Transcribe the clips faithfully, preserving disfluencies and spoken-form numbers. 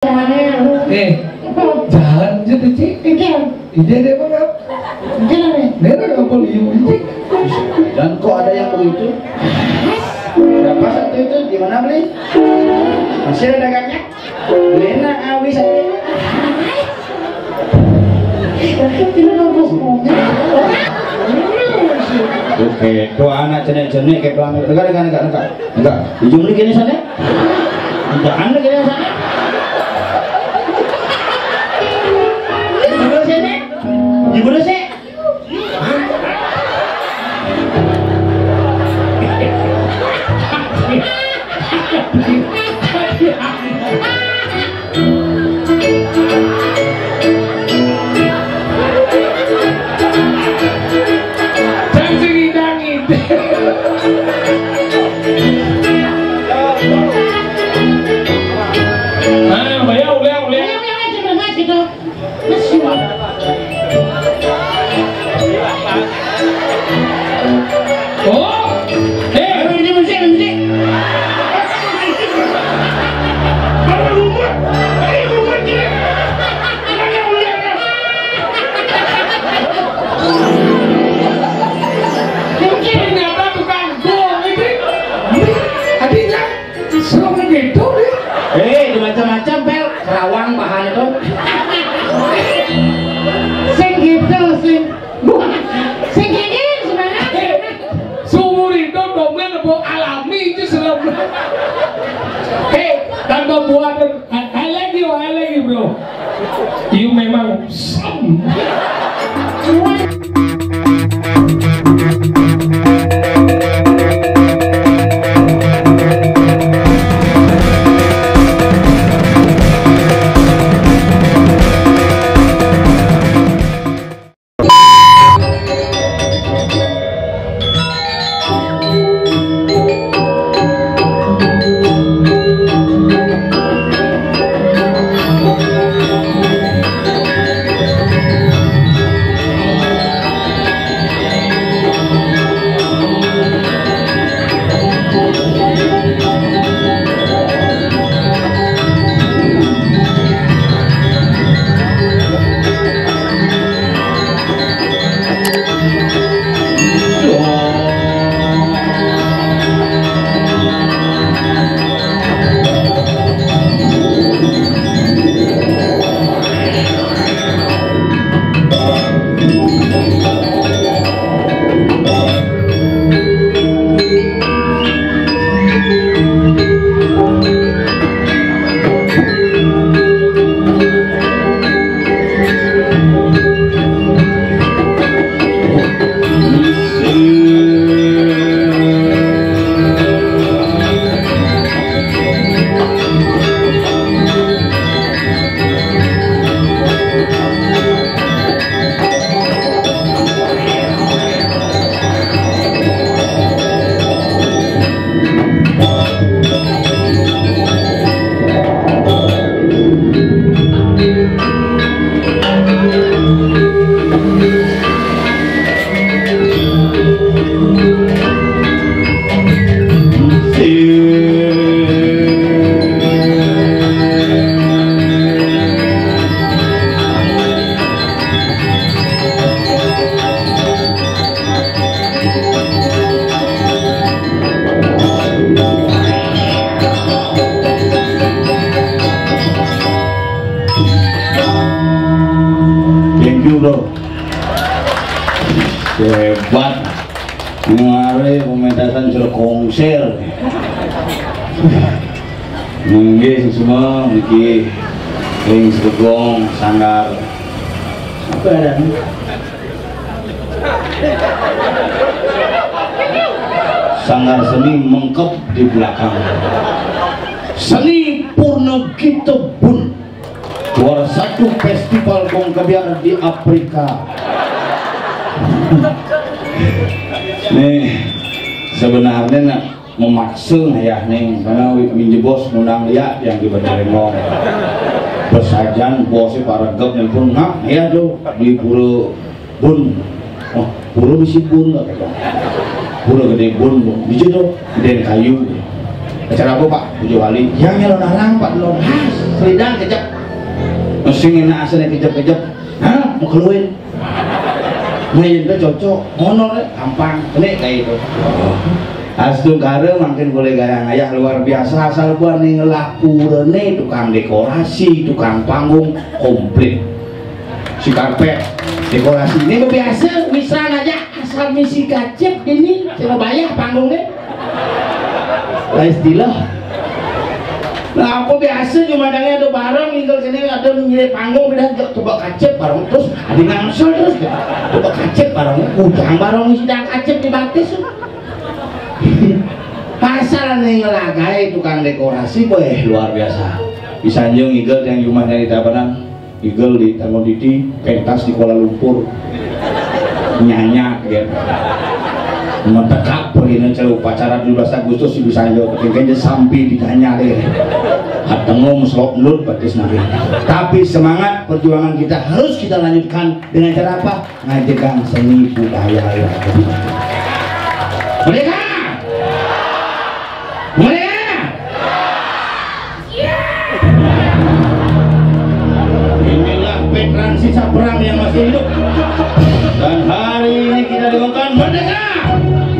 Eh, jangan jadi cik. Ide dia mana? Jangan. Merah apa liu ini? Dan kok ada yang begitu? Berapa satu itu? Di mana beli? Masih ada dagangnya? Beli enak, habis aja. Oke, tuh anak cenik-cenik kayak pelang. Enggak, enggak, enggak, enggak. Enggak. Ujung ini kiri sana. Jangan kiri sana. Ibu sini. Ibu sini. Cang sing ngidang-ngidang. Ah, bayar ulang, ulang. Ulang, ulang, ulang, ulang, gitu. Mas, cuma. Oh, eh, ini musik, musik. Baru rumah, ini rumah dia. Mana ulang? Ternyata tukang gong ini. Artinya, serem gitu nih. Eh, macam-macam, Pel. Kerawang bahan itu. Sing gitu, sing. Sing gini, sebenarnya. Seumur hidup dongeng apa alami itu serem. Hei, tanpa buat, I, I like you, I like you, bro. You memang serem. Thank you, bro. Hebat. Ngare pementasan sudah konser. Nggih, semua niki ring Segegong Sanggar. Apa ada? Sanggar seni mengkep di belakang. Seni Purna Gita Bun. Juara satu festival gong kebyar di Afrika. Nih, sebenarnya nak memaksa ya nih, karena Wi-, Winji Bos ngundang dia yang di Banjarengong. Besajan bosnya Pak Regep nelpon, "Nak, ya tuh di Pura Bun." "Oh, Pura bisi Bun," kata. "Pura Gede Bun, Bun." "Bisi tuh, gedéan kayu." "Acara apa, Pak?" "Puja Wali." "Yang nyalon arang, Pak, nyalon khas." Selidang kejep. Mesti ngena asal kejep-kejep. Hah? Mau keluin. Nah, itu cocok. Ngono, eh, gampang. Ini kayak itu. Astungkara makin boleh gaya ngayah luar biasa, asal buat nih ngelah purane, tukang dekorasi, tukang panggung, komplit. Si karpet, dekorasi ini biasa, misal aja asal misi kacip ini, coba bayar panggungnya. Lah istilah. Nah, aku biasa cuma ada barang, tinggal sini ada mirip panggung, bilang, "Jok, coba kacip barang." Terus ada ngangsel terus, gitu. Coba kacip barang, utang barang, isi dah kacip di batis. Pasal nih ngelagai tukang dekorasi, weh, luar biasa. Bisa anjing igel yang cuma dari Tabanan, igel di Tangon Diti, pentas di Kuala Lumpur. Nyanyak, gitu. Mentekap begini, cel upacara tujuh belas Agustus sih bisa aja, kayaknya sampai ditanya deh. Atengom selok lut batis nanti. Tapi semangat perjuangan kita harus kita lanjutkan dengan cara apa? Ngajegang seni budaya ya. Merdeka! Merdeka! Inilah veteran sisa perang yang masih hidup. Dan hari ini kita diumumkan merdeka.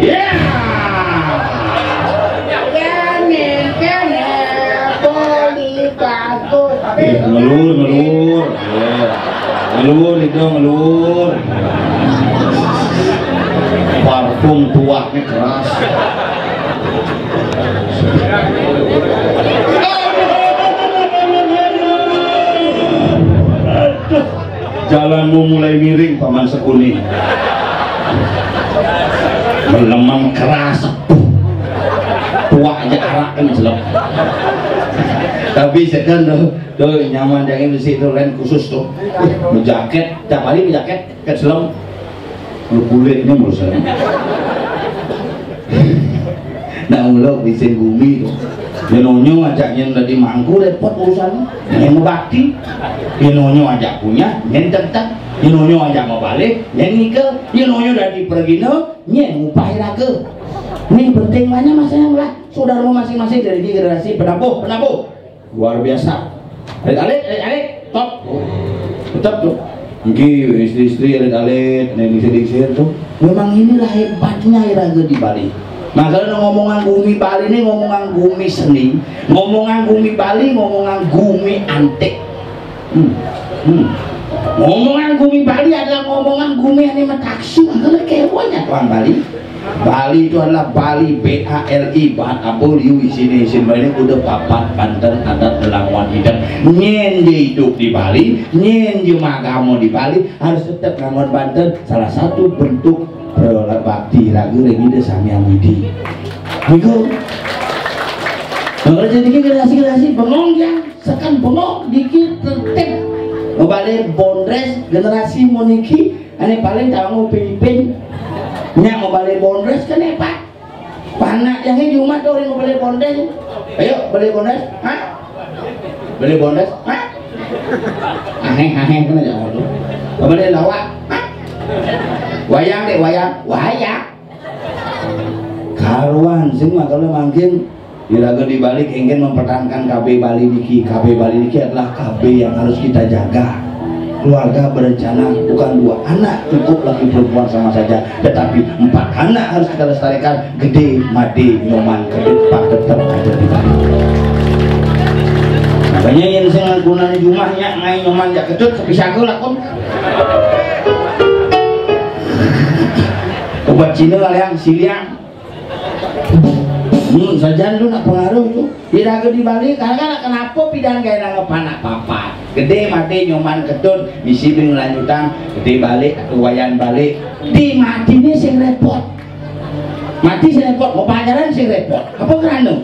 Ya. Kene, kene, boleh bagus. Eh, ngelur, ngelur. Ya. Ngelur itu, ngelur. Parfum tuaknya keras. Jalanmu mulai miring, Paman Sekuni. Melemang keras. Tuak aja arak kan jelek. Tapi sekarang tuh, tuh nyaman, jangan di situ lain khusus tuh. Uh, menjaket, tiap hari menjaket, ke selem. Lu kulit ini menurut saya. Nah, ulo bisa gumi tuh. Ya nonyo ajak nyen tadi mangku repot urusan. Yang mau bakti. Ya nonyo ajak punya, nyen tetap. Ya nonyo ajak mau balik, nyen ngikel. Ya nonyo dari pergi no, nyen ngupahi raga. Ini penting banyak masalah lah. Saudara masing-masing dari generasi penabuh, penabuh. Luar biasa. Alit-alit, alit-alit, top. Tetap tuh. Nggih, istri-istri alit-alit, nek diksir-diksir tuh. Memang inilah hebatnya iraga di Bali. Makanya ngomongan gumi Bali ini ngomongan gumi seni, ngomongan gumi Bali, ngomongan gumi antik. Hmm. Hmm. Ngomongan gumi Bali adalah ngomongan gumi yang mataksi, makanya kewanya tuan Bali. Bali itu adalah Bali, B A L I, bat apa liu isine isin Bali ini udah papat banten adat lelamuan idat. Nyen je hidup di Bali, nyen je magamo di Bali, harus tetap ngelamuan banten. Salah satu bentuk peroleh bakti raga lagi dia Sang Hyang Widi. Niku. Kalau jadi generasi-generasi bengong ya, sekan bengong dikit tetep. Ngebalik bondres generasi moniki. Ane paling tahu nguping-uping. Nya mau beli bondres kan hebat. Panak yang ini cuma tuh yang mau beli bondres. Ayo beli bondres, hah? Beli bondres, hah? Aneh aneh kan aja tuh. Beli lawak, hah? Wayang dek wayang, wayang. Karuan semua kalau mangkin Iraga di Bali ingin mempertahankan K B Bali niki. K B Bali niki adalah K B yang harus kita jaga. Keluarga berencana bukan dua anak, cukup lagi perempuan sama saja, tetapi empat anak harus kita lestarikan. Gede, made, nyoman, kedut, pak tetap ada di Bali. Makanya yang saya gunanya jumahnya ngai nyoman jak kedut tapi sago lakon. Obat Cina lah yang siliang. Hmm, sajan tu nak pengaruh tu. Iraga di Bali, kadang-kadang kenapa pidan gaya nang panak papat. Gede mati nyoman ketut, misi bing lanjutan, gede balik atau wayan balik. Di mati ni sing repot. Mati sing repot, mau pacaran sing repot. Apa kerana?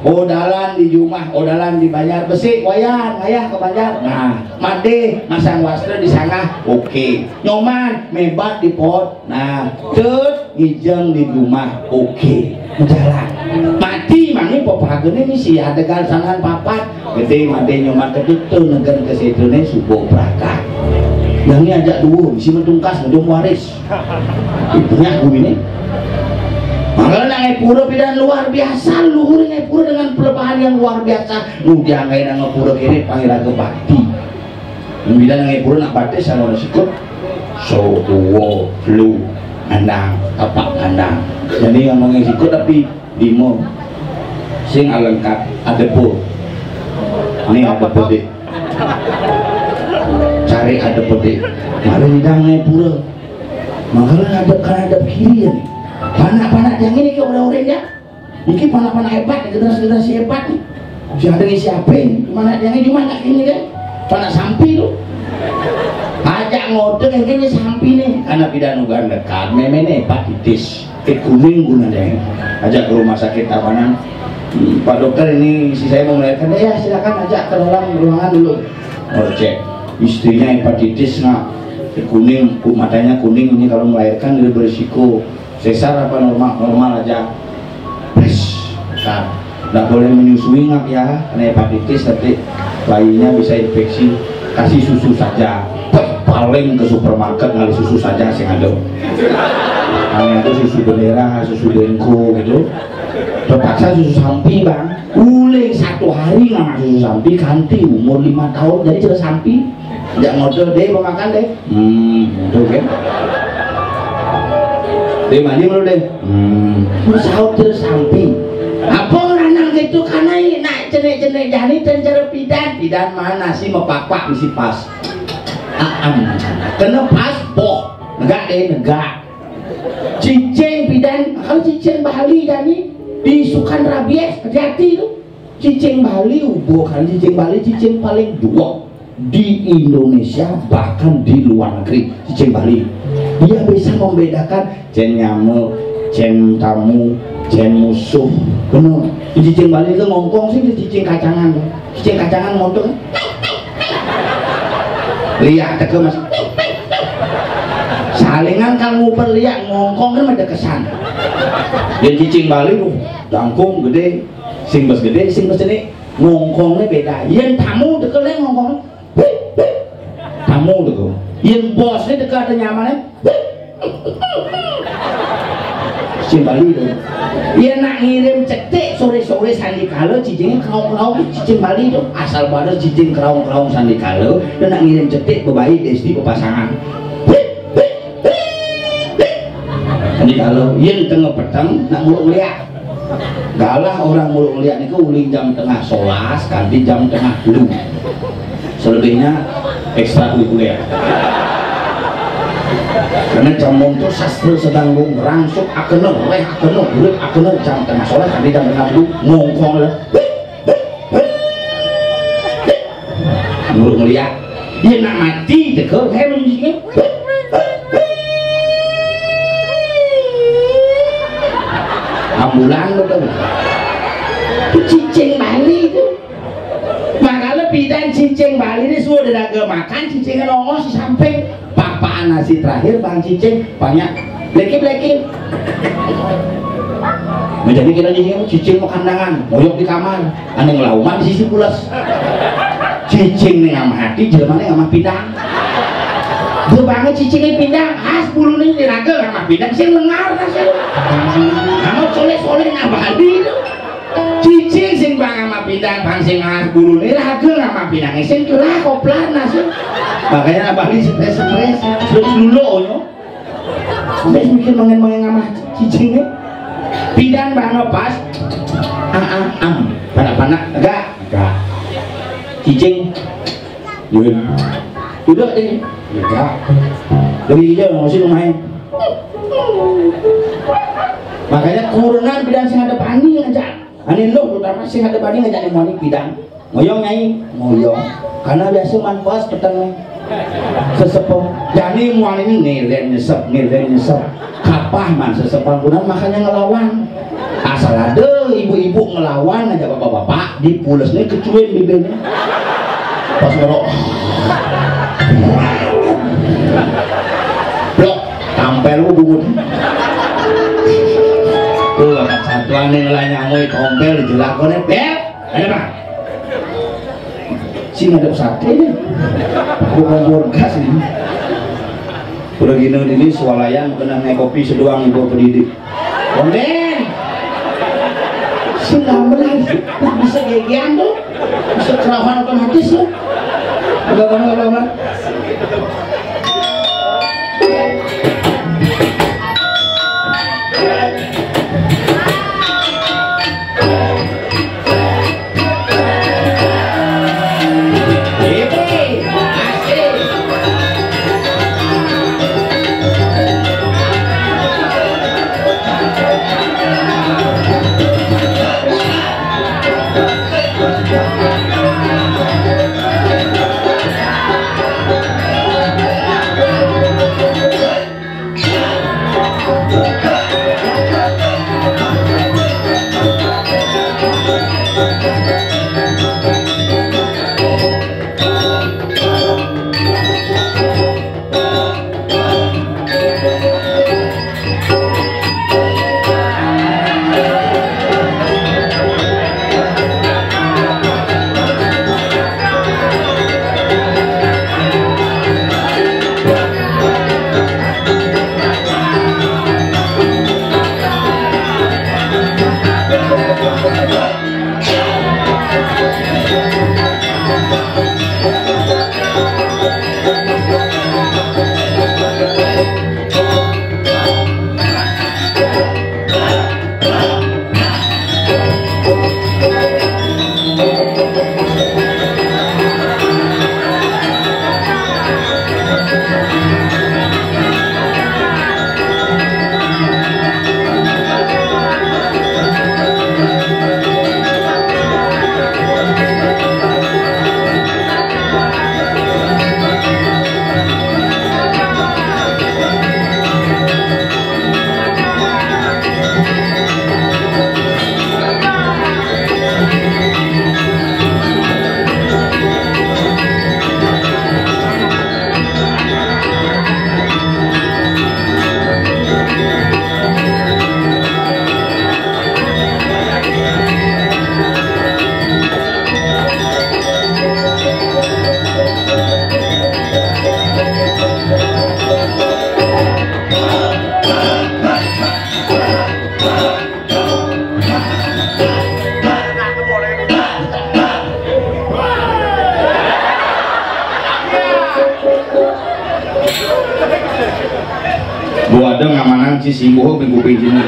Odalan di rumah, odalan di banjar, besik wayan, ayah ke banjar. Nah, mati masang wastra di sangah, oke. Nyoman, mebat di pot, Nah, tut ngijeng di rumah, oke, jalan. Mati mani pepagene ni si adegan sangan papat. Gede made nyoman kedut tu negen ke situ ni subuh berangkat. Yang ni ajak dua, si mentungkas, mentung waris. Ibunya aku ini. Mangkana nang ngepura pidan luar biasa, luhur ngepura dengan pelebahan yang luar biasa. Nu dianggai nang ngepura kene pangiraga bakti. Pidan nang ngepura nak batis sama sikut. So, dua, lu, andang, tapak andang. Jadi ngomongin sikut tapi lima. Sing alengkap, ada pur. Ini ada pedik. Cari ada pedik. Mari ndang ngepura. Mangkana ngadep kanan ngadep kiri ya nih. Panak-panak yang ini ke orang-orang ya. Ini panak-panak hebat, generasi-generasi hebat nih. Si ada nih siapa ini? Mana yang ini mana ini kan? Panak sampi lu. Ajak ngodek yang ini sampi nih. Karena pidan ugan dekat, memene hepatitis. Ke kuning guna deh. Ajak ke rumah sakit Tabanan. "Hmm, Pak dokter, ini si saya mau melahirkan." "Ya, silakan ajak ke dalam ruangan dulu." Mau cek. Istrinya hepatitis nak. Ke kuning, ku- matanya kuning, ini kalau melahirkan dia berisiko sesar apa normal? Normal aja. Pes. Nah, nggak boleh menyusui ngap ya, karena hepatitis nanti bayinya bisa infeksi. Kasih susu saja. Peh, paling ke supermarket ngali susu saja sing ada. Yang ada susu bendera, susu denko gitu. Terpaksa susu sampi bang. Uling satu hari nggak susu sampi, kanti umur lima tahun jadi sudah sampi. Nggak ngodo deh mau makan deh. Hmm, itu kan. Deh mandi dulu deh. Hmm. Sahur terus sampi. Apa orang nang gitu karena ini nak cenek-cenek jani dan cara pidan, pidan mana sih mau pakpak mesti pas. Aam. Kena pas boh. Negak deh negak. Cicing pidan, kalau cicing Bali jani disukan rabies, hati-hati tuh. Cicing Bali, bukan cicing Bali, cicing paling dua di Indonesia, bahkan di luar negeri. Cicing Bali, dia bisa membedakan cen nyamuk, cen tamu, cen musuh. Benar. Cicing Bali itu ngongkong sih, cicing kacangan. Cicing kacangan ngongkong. Lihat teke mas. Salingan kalau nguber lihat ngongkong kan ada kesan. Yang cicing Bali tuh, dangkung gede, sing bes gede, sing bes ini ngongkongnya beda. Yang tamu dekelnya ngongkong, tamu tuh. Yang bosnya dekat ada nyamannya. Cicing Bali tuh. Iya nak ngirim cetik sore-sore sandikala cicingnya keraung-keraung cicing Bali tuh. Asal baru cicing keraung-keraung sandikala dan nak ngirim cetik bebayi desti bepasangan. Sandikala yang tengah petang nak muluk ngeliat. Galah orang muluk ngeliat niku uling jam tengah solas kanti jam tengah telu. Selebihnya ekstrakurikuler. Karena jam montor sastra sedang rangsuk akena, reh akena, urip akena jam tengah solas kanti jam tengah telu ngongkong lah. Muluk ngeliat. Dia nak mati teka, kayak bunyinya. Ambulan betul. Cicing Bali itu. Makanya pidan cicing Bali ini sudah daga makan cicingnya nongol si samping. Papaan nasi terakhir bang cicing banyak bleki bleki. Menjadi kita cicing cicing mau kandangan, moyok di kamar, aneh ngelauman di sisi pulas. Cicing nih ngamah hati, jelema nih ngamah pindang. Dia banget cicingnya pindang, khas bulu nih diraga ngamah pindang, sih lengar nasi. Kamu soleh soleh ngamah hati itu. Cicing sing bang ama pindang bang sing ngas bulu ni raga ama pindang sing kelah koplar nasi. Makanya abah ni stres stres terus dulu onyo. Sampai mikir mengen mengen ama cicing ni. Pindang bang pas. Ah ah am. Panak-panak agak agak. Cicing. Yun. Duduk deh. Agak. Dari hijau masih lumayan. Makanya kurunan pindang sing ada bani aja. Ani lo terutama sing ada bani ngajak yang wani pindang. Ngoyong nyai, ngoyong. Karena biasa manfaat peteng sesepuh. Jani muan ini ngilen nyesep, ngilen nyesep. Kapah man sesepuh kunan makanya ngelawan. Asal ada ibu-ibu ngelawan aja bapak-bapak di pules nih kecuin bibirnya. Pas ngerok. Blok, tampel lu bungut. Tuh, satuan yang lah nyamui tompel di jelakone, bel. Ada apa? Sing ada sate ini. Bukan borgas ini. Udah gini ini swalayan kena naik kopi seduang ibu pendidik. Onden. Sing gamelan, bisa gegean tuh. Bisa kerawan otomatis tuh. Udah, udah, udah, udah. Gua ada ngamanan si Simbo minggu pinjin.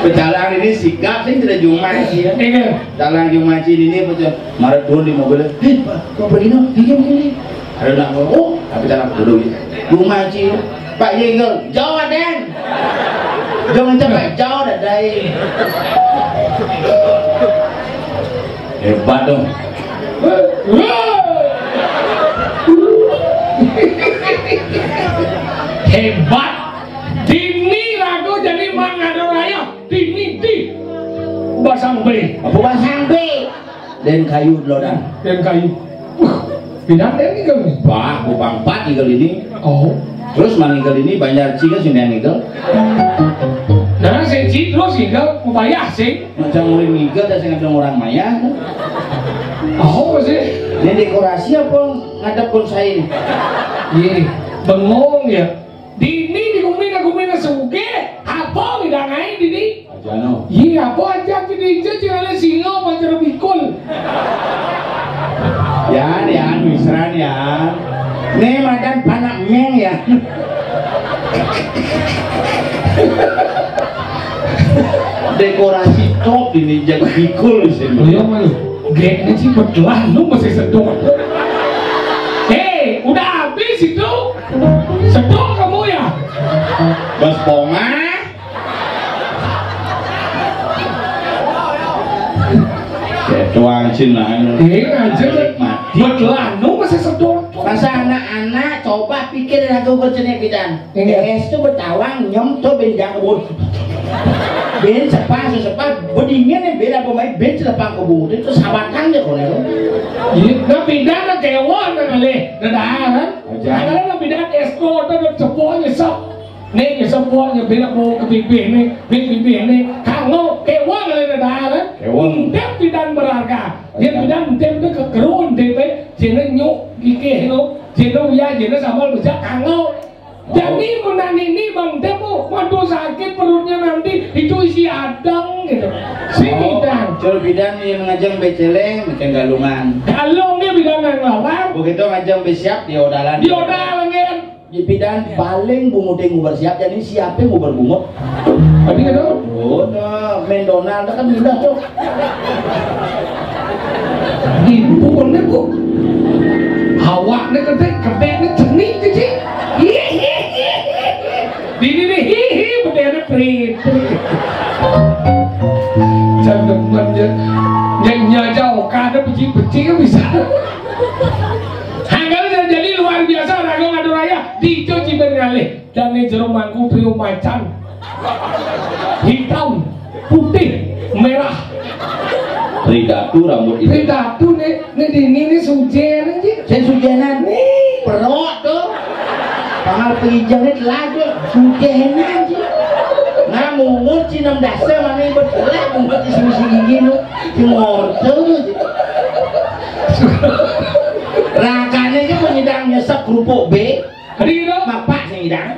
Pecalang ini sigap sih tidak jumah sih ya. Iya. Calang jumah sih ini betul. Maret dulu di mobil. Hei, Pak, mau pergi no? Iya, begini. Ada nak ngomong, oh, tapi calang dulu ya. Jumah sih. Pak Yegel, jauh, Den. Jangan capek, jauh dah, Dai. Hebat dong. Hebat. Dini ragu jadi mangado raya. Dini di Basang B. Apa Basang B? Den kayu dulu, Dan. Den kayu. Wah, pindah Den nih kami. Wah, bukan empat nih kali ini. Oh. Terus mana kali ini banyak sih kan sudah nih. Nah, sing ci terus sih, Kak, upaya sih. Macam mulai minggat, saya ngadep orang maya. Oh, sih. Ini dekorasi apa ngadep bonsai ini? Iya, bengong ya. Dini di gumina-gumina sugih, apa ngidangai dini? Aja no. Iya, apa aja dini aja, jangan singa apa jeruk bikul. Ya, ya, Wisran ya. Nih, makan panak meng ya. Dekorasi top ini, jago pikul di sini. Iya, malu. Gek ini sih betulan, lu masih sedot. Hei, udah habis itu. Sedot kamu ya? Bas ponga. Ya, tuang Cina. Iya, aja. Mati. Betulan, lu masih sedot. Masa anak-anak coba pikir lagu berjenis bidan. Iya. Es tuh betawang nyem tuh ben jang kebun. Ben sepah, su sepah, bedingin nih beda pemain ben selepang kebun. Itu sabatang deh kalau itu. Iya, nah beda nah kewon nah kali. Nah dah kan. Aja. Nah kalau nah beda es kol tuh ceponya sok. Nih ya seponya beda mau ke bibir nih, bibir bibir nih. Kalau kewon kali nah dah kan. Kewon. Udah bidan berharga. Dia bidan tem tuh kekerun deh, sini nyuk. Jadi sama bisa kanggo. Jadi menang ini Bang Tepo, waduh sakit perutnya nanti, itu isi adang gitu. Sini, oh, Bang. Cul bidan yang ngajeng beceleng, macam galungan. Galungnya bidan yang lawang. Begitu ngajeng besiap, diodalan. Diodalan, kan? Di bidan paling bungut yang nguber siap, jadi siapa yang nguber bungut? Tadi kan? Oh, nah, main Donald kan pindah tuh. Dipukulnya kok. Awaknya gede, gedenya cenik, Cici. Ini nih, hihi, bedanya prit. Jangan demen ya. Yang nyajau kada beci-beci kan bisa. Hangkal jadi luar biasa, ragung adu raya. Dico ciber ngalih. Dan ini jeruk mangku trio macan. Hitam, putih, merah. Ridatu rambut itu. Ridatu nih, nih dini nih sujen aja. Saya sujenan. Perok tuh. Pangal pengijangnya telah tuh. Sujenan aja. Nah, mungut si enam dasar mana yang bertelah, mungut di sini gigi lu. Si ngortel aja. Rakanya aja menyedang nyesek kerupuk B. Adi gitu? Bapak sing idang.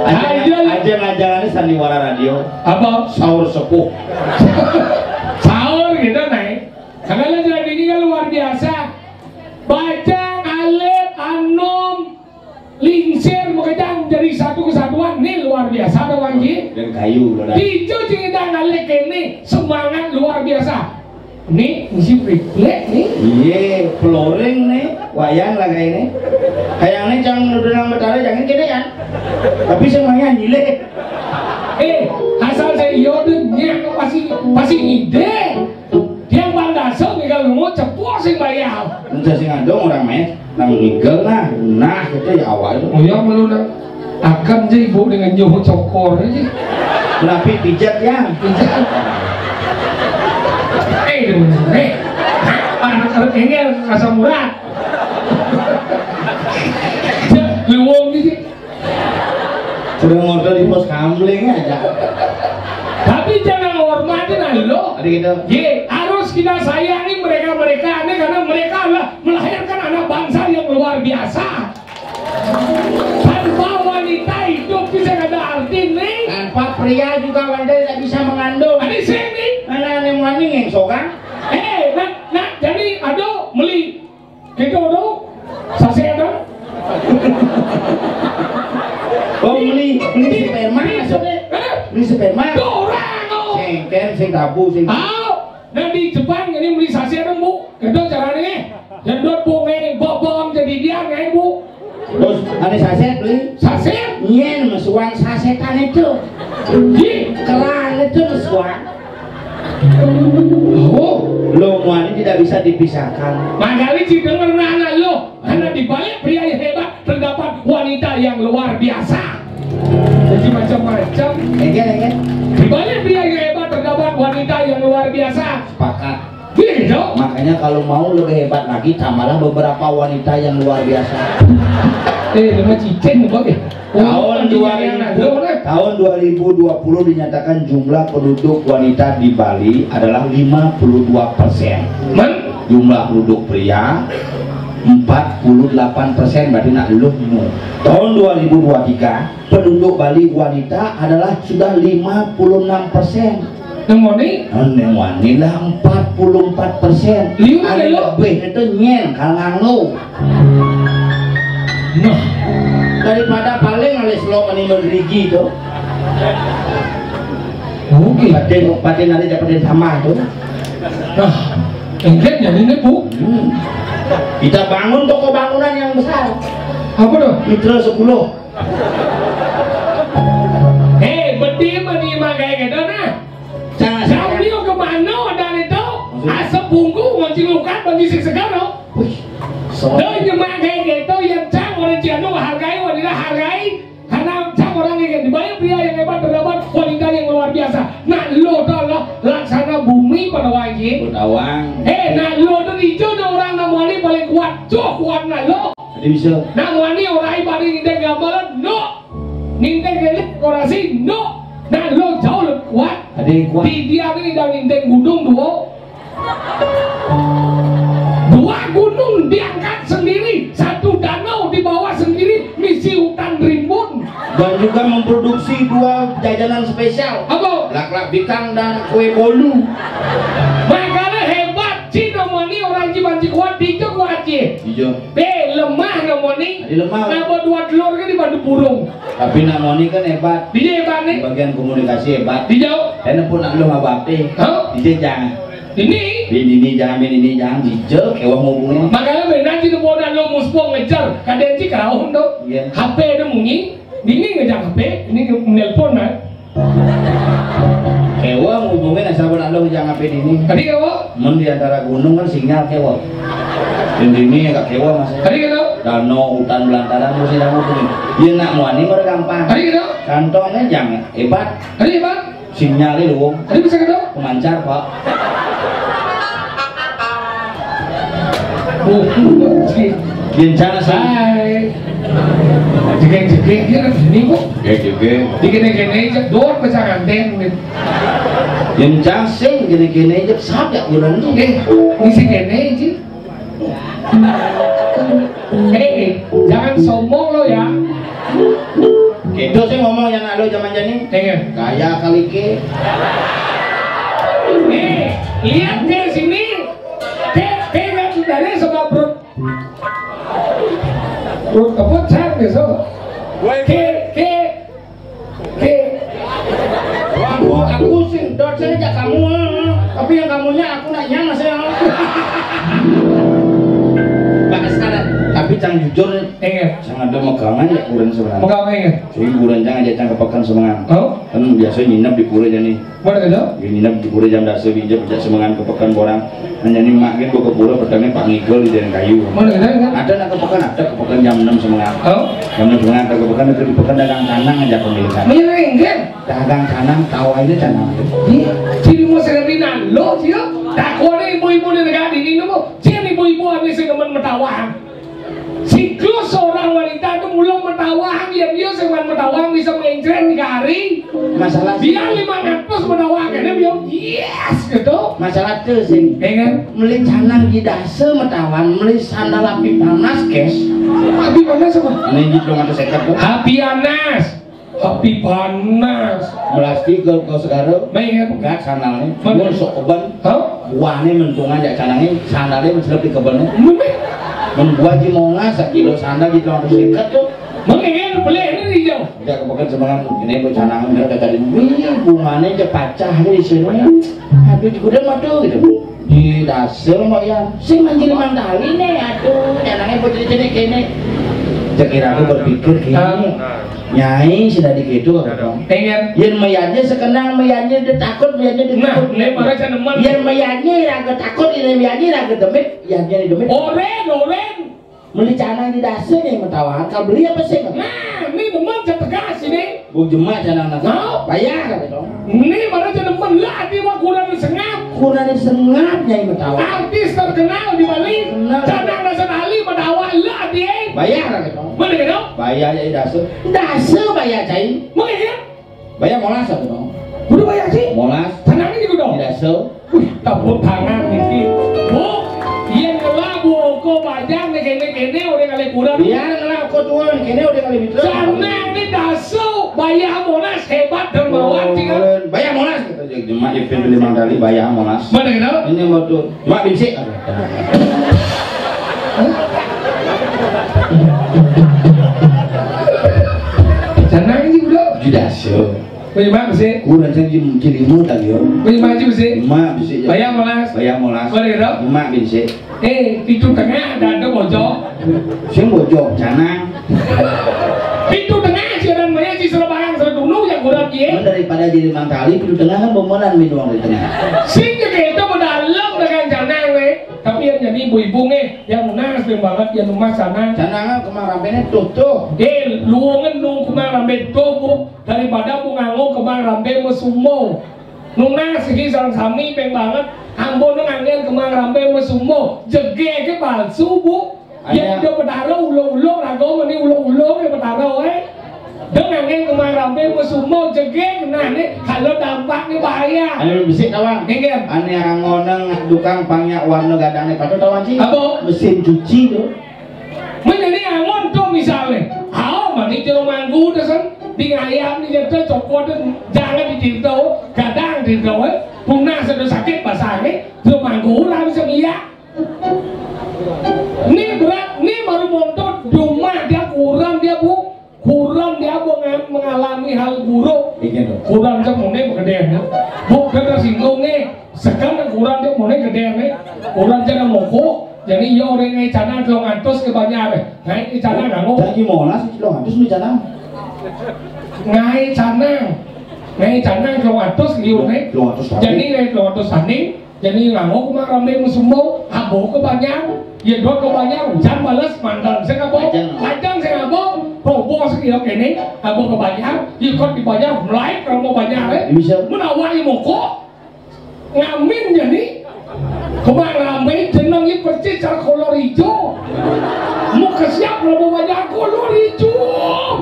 Aja, aja ngajarannya sandiwara radio. Apa? Sahur sepuh. Sahur gitu, naik. Karena jadi ini kan luar biasa. Bajang, alit, anom, lingsir, makejang jadi satu kesatuan. Nih luar biasa, ada Wanji. Dan kayu, udah. Dico cerita ngalih kene, semangat luar biasa. Nih, mesti priplek nih. Iya, peloring nih, wayang lah kayak ini. Kayaknya jangan udah nang betara, jangan kene ya. Tapi semuanya nyilih. Eh, asal saya iya udah nyak pasti, pasti ide. Dia pandasa tinggal mau cepok sing bayar. Entah sing adong orang main, nang nigel nah, nah gitu ya awal. Oh ya, malu nah. Akan aja ibu dengan nyoh cokor aja. Menapi pijat ya. Pijat. Eh, eh. Anak-anak ini asam urat. Luwung gitu. Sudah ngobrol di pos kamling aja. Tapi jangan hormatin lo. Ada gitu. Ye, harus kita sayangi mereka-mereka ini karena mereka adalah melahirkan anak bangsa yang luar biasa. Tanpa wanita hidup bisa kada arti nih. Tanpa pria juga wanita tidak bisa mengandung. Ada sini. Mana yang wani yang sogang? Eh, nak, nak, jadi aduh meli gitu tuh. Sasetan. Oh, beli, beli sperma maksudnya. Hah? Beli sperma. Dorang, oh. Sengken, sing tabu, sing. Tahu. Nah, di Jepang ini beli sasetan, Bu. Kedua caranya. Jendot, Bu, ngai bobong jadi dia ngai, Bu. Terus ada saset beli? Saset? Nyen mesuan sasetan itu. Di keran itu mesuan. Oh, lo muani tidak bisa dipisahkan. Mangkali si denger anak lo, karena di balik pria yang hebat terdapat wanita yang luar biasa. Jadi macam-macam. Enggak, enggak. Di balik pria yang hebat terdapat wanita yang luar biasa. Sepakat. Gitu. Makanya kalau mau lebih hebat lagi, tambahlah beberapa wanita yang luar biasa. Eh, lu mah cicing, Bang, eh. Tahun dua ribu, tahun dua ribu dua puluh dinyatakan jumlah penduduk wanita di Bali adalah lima puluh dua persen. Men? Jumlah penduduk pria empat puluh delapan persen, berarti nak lu nu. Tahun dua ribu dua tiga, penduduk Bali wanita adalah sudah lima puluh enam persen. Nang wani? Nang wani lah empat puluh empat persen. Liu ada lebih itu nyen kalau nganggo. Nah, daripada paling alis lo mani merigi itu. Oke. Paten, paten ada dapat sama itu. Nah, engken jadi ini, Bu. Hmm. Kita bangun toko bangunan yang besar. Apa tuh? Mitra sepuluh. Eh, beti mani makai gitu nah. Jangan. Sambil ke mana dan itu? Maksud? Asap bungku mancing lukat bagi si segar, no? Wih, sorry. Dan nyemak kayak gitu yang cang orang cianu hargai, wanita hargai. Karena cang orang yang dibayar pria yang hebat terdapat wanita yang luar biasa. Nah, lo tuh lah laksana bumi pada wajib. Berdawang. Eh, nah lo tuh hijau nah orang namanya paling kuat. Cok kuat nah lo. Jadi bisa. Nah, wani orang ibadah ngintai gambaran, no. Ngintai dekorasi, no. Nah, lo jauh lebih kuat. Ada yang kuat. Di dia ini dan ngintai gunung dua. Gunung diangkat sendiri, satu danau dibawa sendiri, misi hutan rimbun. Dan juga memproduksi dua jajanan spesial. Apa? Laklak bikang dan kue bolu. Makanya hebat, Ci, nomoni orang Ci banci kuat, dijo kuat, Ci. Dijo. Be, lemah nomoni. Adi lemah. Nabo dua telur kan dibantu burung. Tapi nak moni kan hebat. Dijo hebat nih. Bagian komunikasi hebat. Dijo. Enak pun nak lu apa? Hah? Dijo jangan. Ini? Ini, ini jangan, ini, ini jangan. Dijo, kewa ngubungnya. Makanya benar sih, mau nak lu muspong ngejar. Kadang sih keraung tuh. Iya. H P ada munyi. Ini ngejar H P, ini nelpon, nah. Kewa ngubungin asal pun ada yang ngapain ini. Tadi kewa? Mun di antara gunung kan sinyal kewa. Yang di ini agak kewa, Mas. Tadi kewa? Danau, hutan, belantara, mesti ada ngubungin. Dia nak muani mah gampang. Tadi kewa? Kantongnya jangan hebat. Tadi hebat? Sinyalnya luwung. Tadi bisa kewa? Pemancar, Pak. Oh, anjing. Rencana saya. Hai. Jegek-jegek dia kan sini kok. Jegek-jegek. Dikene-kene aja, dor pecah ganteng, gitu. Yang casing, kene-kene aja, sabda kurang tuh. Eh, ngisi kene aja. Eh, jangan sombong lo ya. Gitu sih ngomong yang lo zaman jani. Iya. Kaya kali ke. Eh, lihat ke sini. Ke, ke, dari sama perut. Perut kepecah gitu. Ke, ke, ke. Aku, aku sing dot saya ajak kamu, eh. Tapi yang kamunya aku nanya mas ya. Pak Sekarang, tapi cang jujur, Ingat. Cang ada megangan ya kurang sebenarnya. Megangan ingat. Jadi kurang cang aja cang kepekan semangat. Oh? Kan biasa nginep di pura aja nih. Mana itu? Dia nginep di pura jam dasa, dia pejak semengan ke pekan borang. Nanya ni mak kan, gua ke pura petangnya Pak Ngigel di Jalan Kayu. Mana itu kan? Ada nak ke pekan, ada ke pekan jam enam semengan. Oh? Jam enam semengan, ada ke pekan, itu di pekan dagang canang aja pemilik kan. Mana itu kan? Dagang canang, tahu aja canang. Iya. Jadi mau sereminan lo sih, takutnya ibu-ibu di negara ini nemu. Jadi ibu-ibu ada sih teman metawang. Siklus seorang wanita itu mulung metawang, ya dia sing man metawang bisa mengencreng tiga hari. Masalah biar lima ratus metawang, karena dia yes gitu. Masalah tuh sih. Ya kan? Meli canang di dasa metawan, meli sandal api panas, kes. Api panas apa? Ini di belum ada sekat tuh. Api panas. Api panas. Melasti ke, ke segara. Baik, ya. Pegat sandalnya. Mana? Mun sok keben. Hah? Buahnya mentungan ya canangnya, sandalnya mencelep di kebennya. Mana? Mun buah di Monas, sekilo sandal di tuang seket tuh. Mengingin beli ini di jauh. Tidak kepekan semangat. Ini buat canang, ini udah tadi. Iya, bunganya aja pacah di sini. Aduh, juga udah mah tuh gitu. Di dasar, Mbak Yan. Sing manjil mantali nih, aduh, canangnya buat jenis-jenis kayak ini. Cek kira aku berpikir gini. Ah. Nyai sudah dikitu apa dong? Pengen. Yen mayatnya sekenang, mayatnya dia takut, mayatnya dia Nah, takut. Nih, para saya demen. Yen mayatnya raga takut, yen mayatnya raga demit, mayatnya demit. Oren, oren. Meli canang di dasa nih metawan, kalau beli apa sih? Nah, ini demen cetegas ini. Gua jemak canang nasi. Mau? Bayar apa dong? Ini para saya demen lah, dia mah kurang sengap. Kurang sengap, Nyai metawan. Artis terkenal di Bali. Benar. Canang nasi Bali, metawan lah dia. Bayar apa dong? Mana gitu? Bayar ya dasa. Dasa bayar, Cai. Mungkin ya? Bayar molas apa dong? Kudu bayar sih. Molas. Tenang aja gitu dong. Tidak so. Wih, tepuk tangan nih. Bu, iya ngelah bu oko bajang nih kene-kene udah kali kurang. Iya ngelah oko tua nih kene udah kali mitra. Sana nih dasu bayar molas hebat dermawan sih kan. Bayar molas gitu. Jadi jemak ipin beli manggali bayar molas. Mana gitu? Ini mau tuh. Mak bisi. Sana ini udah. Tidak so. Punya mak bisi. Kurang saya jadi kirimu tadi yo. Punya mak bisi. Mak bisi. Bayar molas. Bayar molas. Mana gitu? Mak bisi. Eh, pintu tengah ada ada bojong. Sing bojong canang. Pintu tengah siaran maya si selebaran sedunu yang kurang kie. Daripada jadi mangkali pintu tengah kan pemeran minuang di tengah. Sing ke itu berdalam dengan canang weh. Tapi yang jadi ibu-ibu nge, yang nunas banget, yang numas sana. Canangan kemang rambene tuh tuh. Eh, luwungan nung kemang rambe tuh bu. Daripada bu nganggo kemang rambe mesumo. Nunas iki sareng sami peng banget. Ambo nang anggen kemang rambe mesumo. Jege ke palsu bu. Ya udah petaro ulo-ulo rago meni ulo-ulo ya petaro eh. Deng anggen kemang Sampai mesumur jegeg, nah, nih, kalau dampaknya bahaya. Anu besik tawang. Nggih. Ane angoneng dukang pangyak warna gadangnya patuh tawang, Ci. Apa? Mesin cuci tuh. Menjadi angon tuh misalnya. Hao, mani jero manggu tuh, sen. Di ngayam, di jero cokot tuh, jangan di dito, gadang dito, eh. Punah sedo sakit basahnya, jero manggu orang bisa ngiyak. Ini berat, ini baru montot, cuma dia kurang dia, Bu. Kurang dia, Bu, nge-, mengalami hal buruk. Iya, tuh. Kurang cek mone gede, ya. Bu, kan tersinggung nih. Sekarang kurang cek mone gede, nih. Kurang cek moko. Jadi, ya, orang ngai canang telung atus ke banyak, eh. Ngai canang, kamu. Jadi, molas, telung atus nih canang. Ngai canang. Ngai canang telung atus liur, nih. Telung atus tanding. Jadi, ngai telung atus tanding. Jadi nganggo ku Mak Rambe mesumbo, abo ke banjar, ya dot ke banjar, ujan bales, mandan sing abo, lajeng sing abo, robo sing iya kene, abo ke banjar, ya kot di banjar, mulai ke robo banjar, eh. Bisa. Menawa ya moko, ngamin jadi, ku Mak Rambe jeneng ya persis cara kolor ijo. Mau ke siap robo banjar kolor ijo,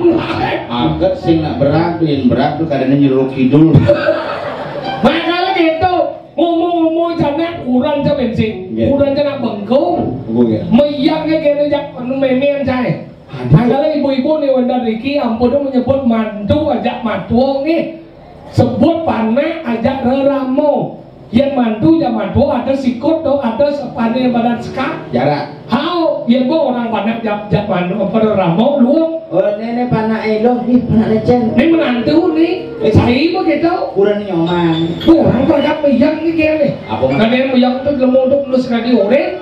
mulai. Aget sing nak berat, yang berat tuh kadang nyuruh kidul. Makanya gitu. Ngomong-ngomong, jane kurang ca bensin, nggih, kurang ca nak bengkung. Nggih, nggih. Meyang ke kene jak anu memen cae. Aduh. Angkala ibu-ibu nih wonten riki ampun menyebut mantu ajak matuo nih. Sebut panak ajak reramo. Yen mantu jak matuo ada sikut to, ada sepane badan sekak. Jarak. Hao, yen bo orang panak jak, jak manu, apa ramo luwung. Oh, nene panak elo, nih panak lecen. Ini menantu nih. Eh, saya begitu. Kurang nyoman. Kurang berkat peyang nih kayaknya. Apa? Kan yang peyang tuh lemu untuk nus kaki oren.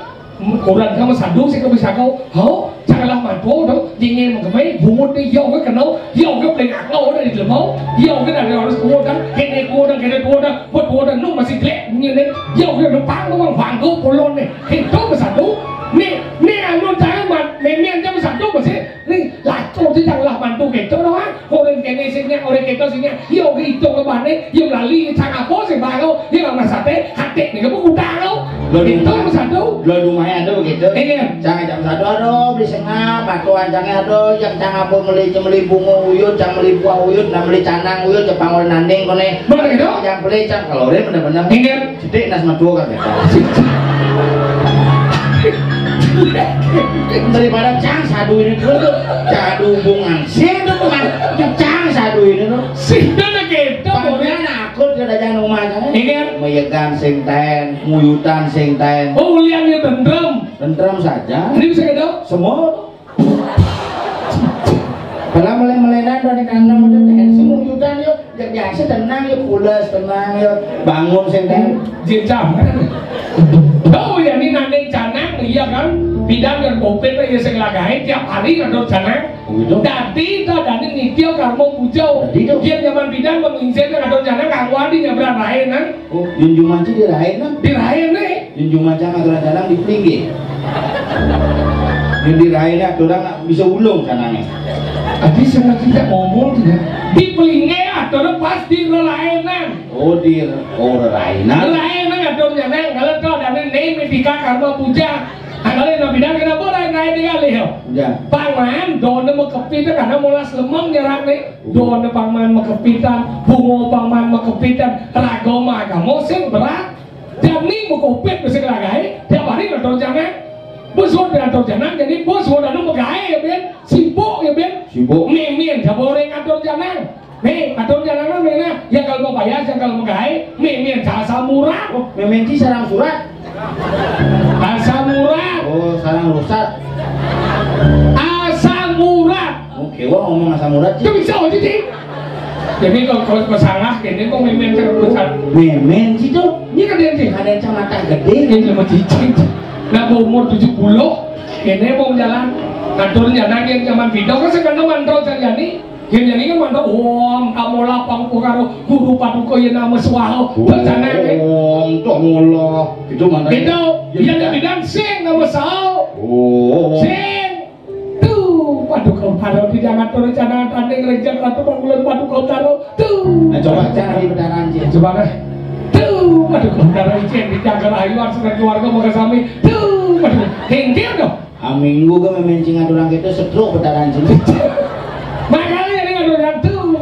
Kurang sama sadu sih bisa kau. Hao, janganlah matu dong. Jingin mengkemai, bungut nih, yo ke kenal, yo ke peling akau dari lemau, yo ke dari orang tua dan kene tua dan kene tua dan buat tua dan nu masih jelek bunyi nih. Yo ke numpang numpang bangku pulon nih. Itu ke satu. Nih, nih anu jangan mat, memian jam satu masih. Nih, laku ti janganlah mantu keto doang. Orang kene sing nyak, orang keto sing nyak. Yo ke itu ke bane, yo lali cang apa sing baru, yo masate, hati nih ke buku tahu. Itu ke satu. Lo lumayan tuh begitu. Iya. Cang jam satu, aduh, beli sengap, batu ancangnya, aduh, yang cang apa meli, meli bunga uyut, cang meli buah uyut, nah meli canang uyut, Jepang orang nanding kone. Bener gitu? Yang beli cang kalau dia bener-bener. Iya. Cedik nas madu kan gitu. Daripada cang sadu ini dulu tuh, cang hubungan sih tuh teman, cang sadu ini tuh. Sih, udah gitu. Panggilan aku dia ada jangan rumah sana. Iya. Meyegan sing ten, nguyutan sing ten. Oh, ulian ya tentrem. Tentrem saja. Ini bisa gitu? Semua. Kalau mulai-mulainan dari kandang udah pengen semua nguyutan yuk. Ya biasa tenang yuk, pules tenang yuk. Bangun sing ten. Jejam. Oh, ya ini nanti canang, iya kan? Bidan dan kopet ya sing lagae tiap hari ada canang. Oh, gitu. Dadi ta dadi nitya karma puja. Dadi to. Yen zaman bidan menginjil kan ada canang kang wani nyabran lain kan. Oh, junjungan sih dirain kan? Dirain nih. Junjungan cang aturan canang di pelinggih. Yang dirain aturan nak bisa ulung canangnya. Tadi sama kita ngomong ya. Di pelinggih aturan pas di relainan. Oh, di, oh, relainan. Relainan aturan canang kalau kau dadi nih medika karma puja. Angkala Nabi Dan kenapa ora naik tiga lihat? Ya. Pangan dona mekepit karena molas lemeng nyerang nih. Dona pangan mekepitan, bunga pangan mekepitan, raga magama sing berat. Jam ni mekopit mesti kelagae, tiap hari ngatur janang. Bos sudah ngatur janang, jadi bos sudah nu megae ya ben, sibuk ya ben. Sibuk. Mimin sama orang ngatur janang. Nih, atur jalanan mana? Ya kalau mau bayar, ya kalau mau gawe, mimin asam urat. Oh, mimin ci sarang surat. Asam urat. Oh, sarang rusak. Asam urat. Oke, wah ngomong asam urat. Itu bisa aja sih. Jadi kalau kalau masalah gini kok mimin terus rusak. Mimin ci tuh. Ini kan dia sih. Ada yang kacamata gede. Ini cuma cicing. Nah, umur tujuh puluh, ini mau jalan. Atur jalan yang zaman bidang kan sekarang mantel jadi. Yen yen iki mantuk wong kamola pangku karo guru paduka yen nama swaha. Becanane. Wong to ngolah. Itu mantuk. Itu yen bidan sing nama swaha. Oh. Sing. Tuh, paduka utara tidak ngatur rencana tanding rejek ratu pangulun paduka utara. Tuh. Nah, coba cari bedaran, Cik. Coba deh. Tuh, paduka utara izin dijaga rahayu sebagai keluarga moga sami. Tuh, paduka. Hengkir dong. Aminggu ke memincing aturan kita setruk bedaran, Cik. Makanya ini ngatur ratu.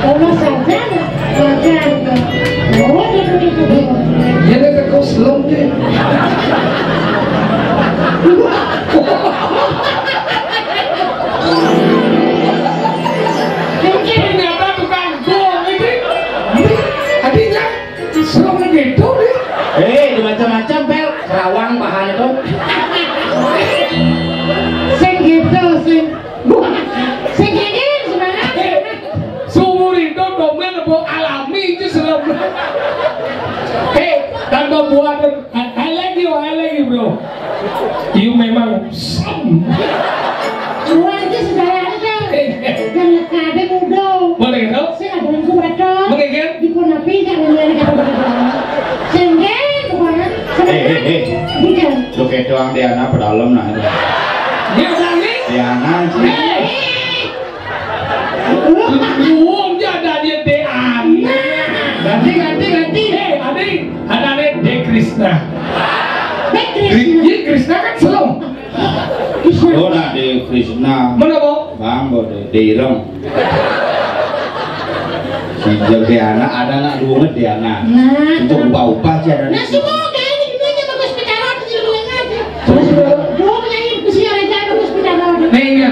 Ono saja, saja. Oh, dia begitu. Yen teko selem ki. Ternyata tukang gong iki. Ini artinya selem gitu nih. Eh, macam-macam, Pel. Kerawang bahan itu. Sing gitu, sing. Sing ini sebenarnya. Seumur hidup dombel nebo alami itu selem. Hei, tanpa buat. I, I like you, I like you, bro. Doang Diana pedalem nah. Dia berani? Diana sih. Hei! Luwung ja ada dia Diana. Ganti, ganti, ganti. Hei, ada, ada dia Krishna. Hei, Krishna. Iya, Krishna kan serem. Oh, nah, di Krishna. Mana, Bo? Bang, Bo, di, di Ireng. Si Diana, ada anak dua Diana. Nah. Untuk upah-upah sih ada. Nah, semua kayak ini, ini aja bagus bicara, aja dulu aja. Dua penyanyi usia aja bagus bicara. Nih, iya.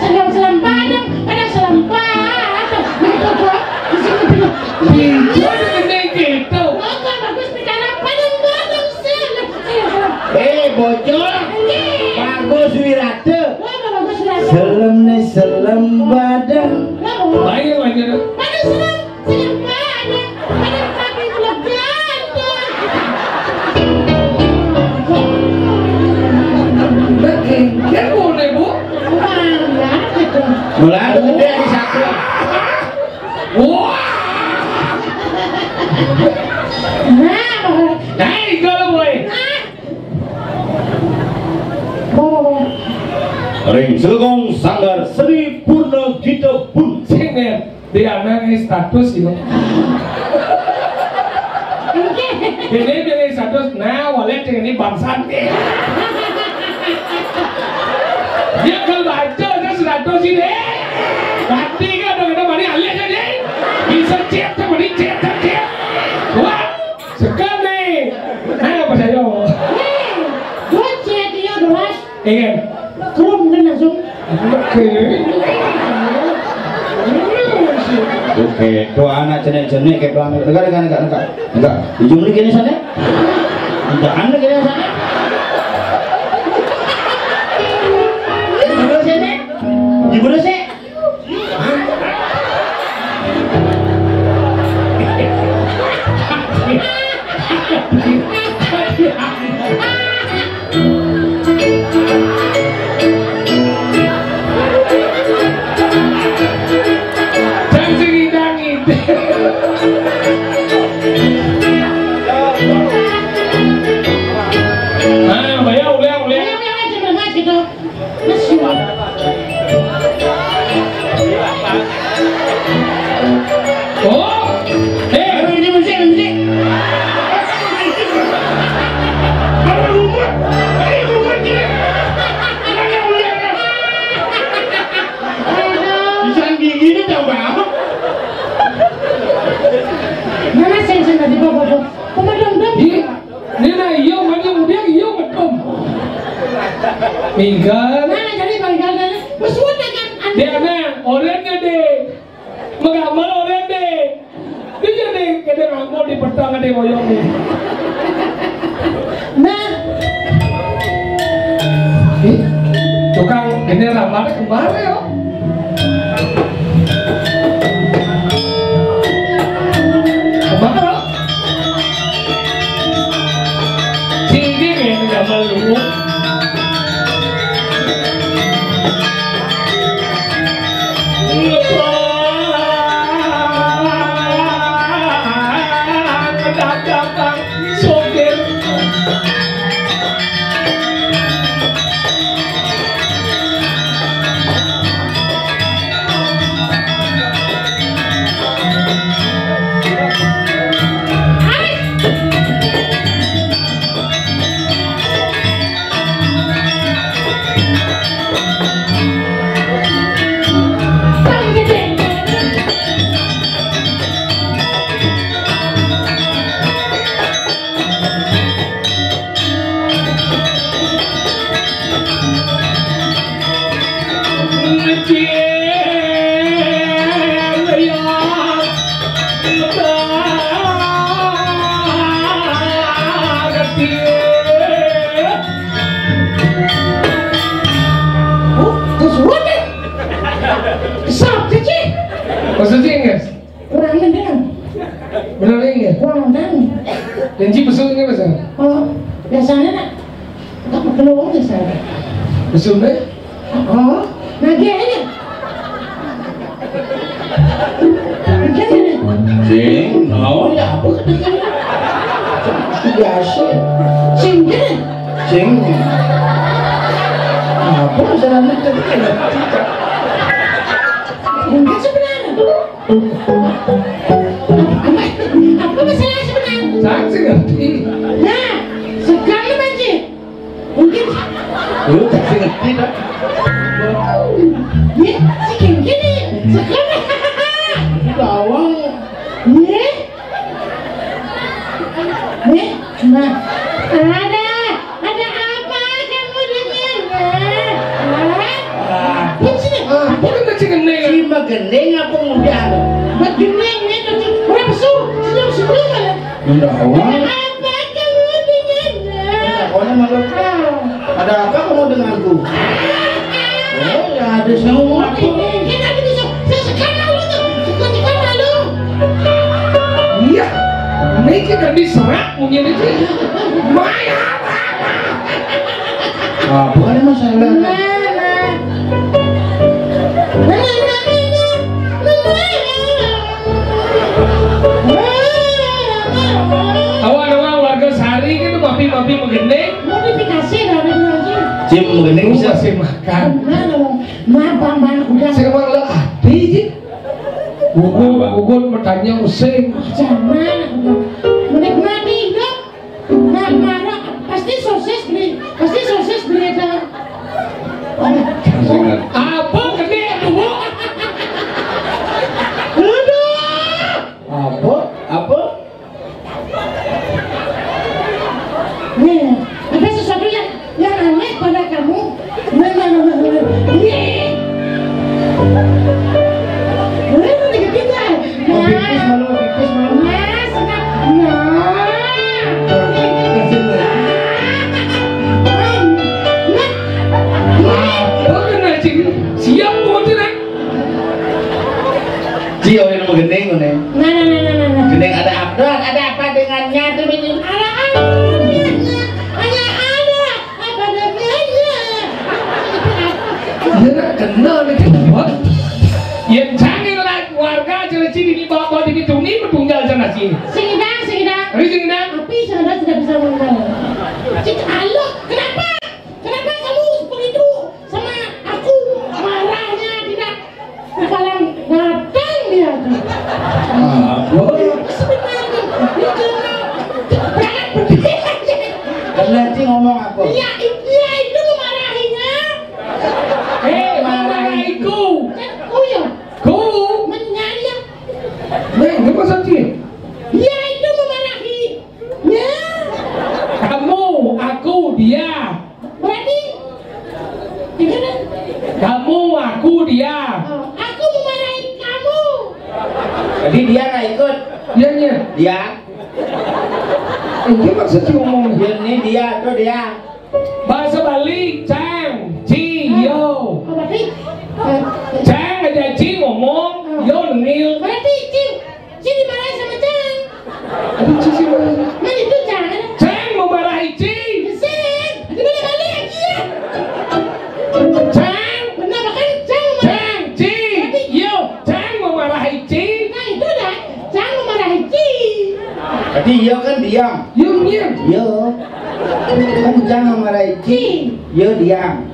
Sedang selam padang, padang selam padang. Begitu, Bo. Di sini, Bo. Di sini gitu. Bagus, bagus bicara, padang, padang, selam. Eh, bocor. Bagus Wirata. Selem nih, selem badan. Baik, baik. Mulai gede di satu. Wah. Nah, hei, kalau boy. Ring Selekong Sanggar Seni Purna Gita Pun. Sing, men. Di anak ini status, you know. Ini dia ini status. Nah, wallet yang ini bangsan. Dia kalau baca ada status ini. Mati kan, ada, ada mari alih aja. Bisa chat sama dia, chat, chat, chat. Wah. Sekali. Ayo, Pak Sayo. Hei, gua chat dia, Dolas. Iya. Krum kan langsung. Oke. Oke, doa anak cenik-cenik kayak pelamir. Enggak, enggak, enggak, enggak. Enggak. Ujung ini gini sana. Enggak, anu gini sana. Gimana sih? Gimana sih? Ah, vaya, ulé, ulé. Oh, eh, ini musik, musik. Ada rumput. Ini rumput dia. Ada ular. Bisa gigi ini tambah. Mana sing sing tadi bawa bawa? Pemadam dong. Iya. Ini nah, iya, maju mudian, iya, betul. Minggat. Nah, jadi banggal dari pesuat dengan dia nah, orang gede. Mengamal orang deh. Dia jadi gede ngamal di petang ada boyong nih. Nah. Ih, tukang ini ramar kemarin ya. Kemarin. Sing gini, nggak malu. Sopir. Oh, terus what? Sabda, Cik. Maksudnya, guys? Kurang dengar. Bener ini ya? Kurang dengar. Janji besok ini, Mas? Oh, biasanya nak, nggak perlu biasanya. Besok deh? Oh, lagi aja. Sing, mau ya apa katanya? Biasa. Sing, gini. Sing. Enggak sebenarnya. Apa, apa masalah sebenarnya? Saya sih ngerti. Nah, sekarang banjir. Mungkin lu pasti ngerti, dah. Ya, si Kengki nih. Sekarang. Lawang. Iya. Nih, nah. Ada, ada apa kamu dengannya? Hah? Ah, apa sih? Ah, apa kan kecil gendeng? Si Magendeng apa muda? Magendeng nih, tuh, tuh. Orang besar, senyum-senyum aja. Ada apa kamu dengannya? Pokoknya malu. Ah. Ada apa kamu denganku? Oh, ya ada semua. Ini, ini, ini, ini, saya sekarang lu tuh. Sekarang lu. Iya, ini kita diserak mungkin itu. Maya. Ah, bukan masalah. Awal-awal warga Sari gitu, mapi-mapi Magendeng. Modifikasi dari lagi. Cim, Magendeng bisa. Masih makan. Nah, lo, nah, bang, bang, udah. Saya malah hati, Cim. Gugut, gugut, matanya using. Jangan, menikmati hidup. Nah, marah, pasti sosis beli, pasti sosis beli itu. Apa gede tuh? Aduh. Apa? Apa? Nih, ada sesuatu yang, yang aneh pada kamu. Nih, nih, nih, nih, nih. Nih. Nih, nih, nih, nih. Mau pipis malu, mau pipis malu. Nah, senang. Nah. Nah. Nah. Nah. Siap, mau tenang. Cio, ini mau gending, nih. Nah, nah, nah, nah, nah, nah. Gending ada apa? Ada apa dengannya tuh, ini? Ada apa dengannya? Hanya ada apa dengannya? Iya, nak kenal nih, kan, Bang. Yang canggih lah, warga jelas ini bawa, bawa di pintu ini, betul jalan sana sini. Sing idang, sing idang. Hari sing idang. Tapi saya tidak bisa ngomong. Cik, halo, kenapa? Kenapa kamu begitu sama aku? Marahnya tidak bakalan datang dia tuh. Ah, boleh. Sebenarnya dia cuma sangat pedih aja. Karena Ci ngomong apa? Iya, i-, dia itu memarahinya. Eh, marahiku. Kan, oh iya. Ku. Menyayang. Nah, ini maksudnya? Dia itu memarahi. Ya. Kamu, aku, dia. Berarti, ya kan? Kamu, aku, dia. Oh, aku memarahi kamu. Jadi dia nggak ikut? Iya, iya. Dia. Ini maksudnya ngomong. Dia nih, dia atau dia? Bahasa Bali, cang, ci, yo. Oh, berarti, eh, cang aja ci ngomong, yo nengil. Berarti ci, ci dimarahin sama cang. Aduh, ci, ci, mana? Nah, itu cang. Cang memarahi ci. Sing, gimana balik lagi ya? Cang. Benar, kan? Cang memarahi. Cang, ci. Berarti yo, cang memarahi ci. Nah, itu dah. Cang memarahi ci. Berarti yo kan diam. Yo, diam. Yo. Kan cang memarahi ci. Ci. Yo diam.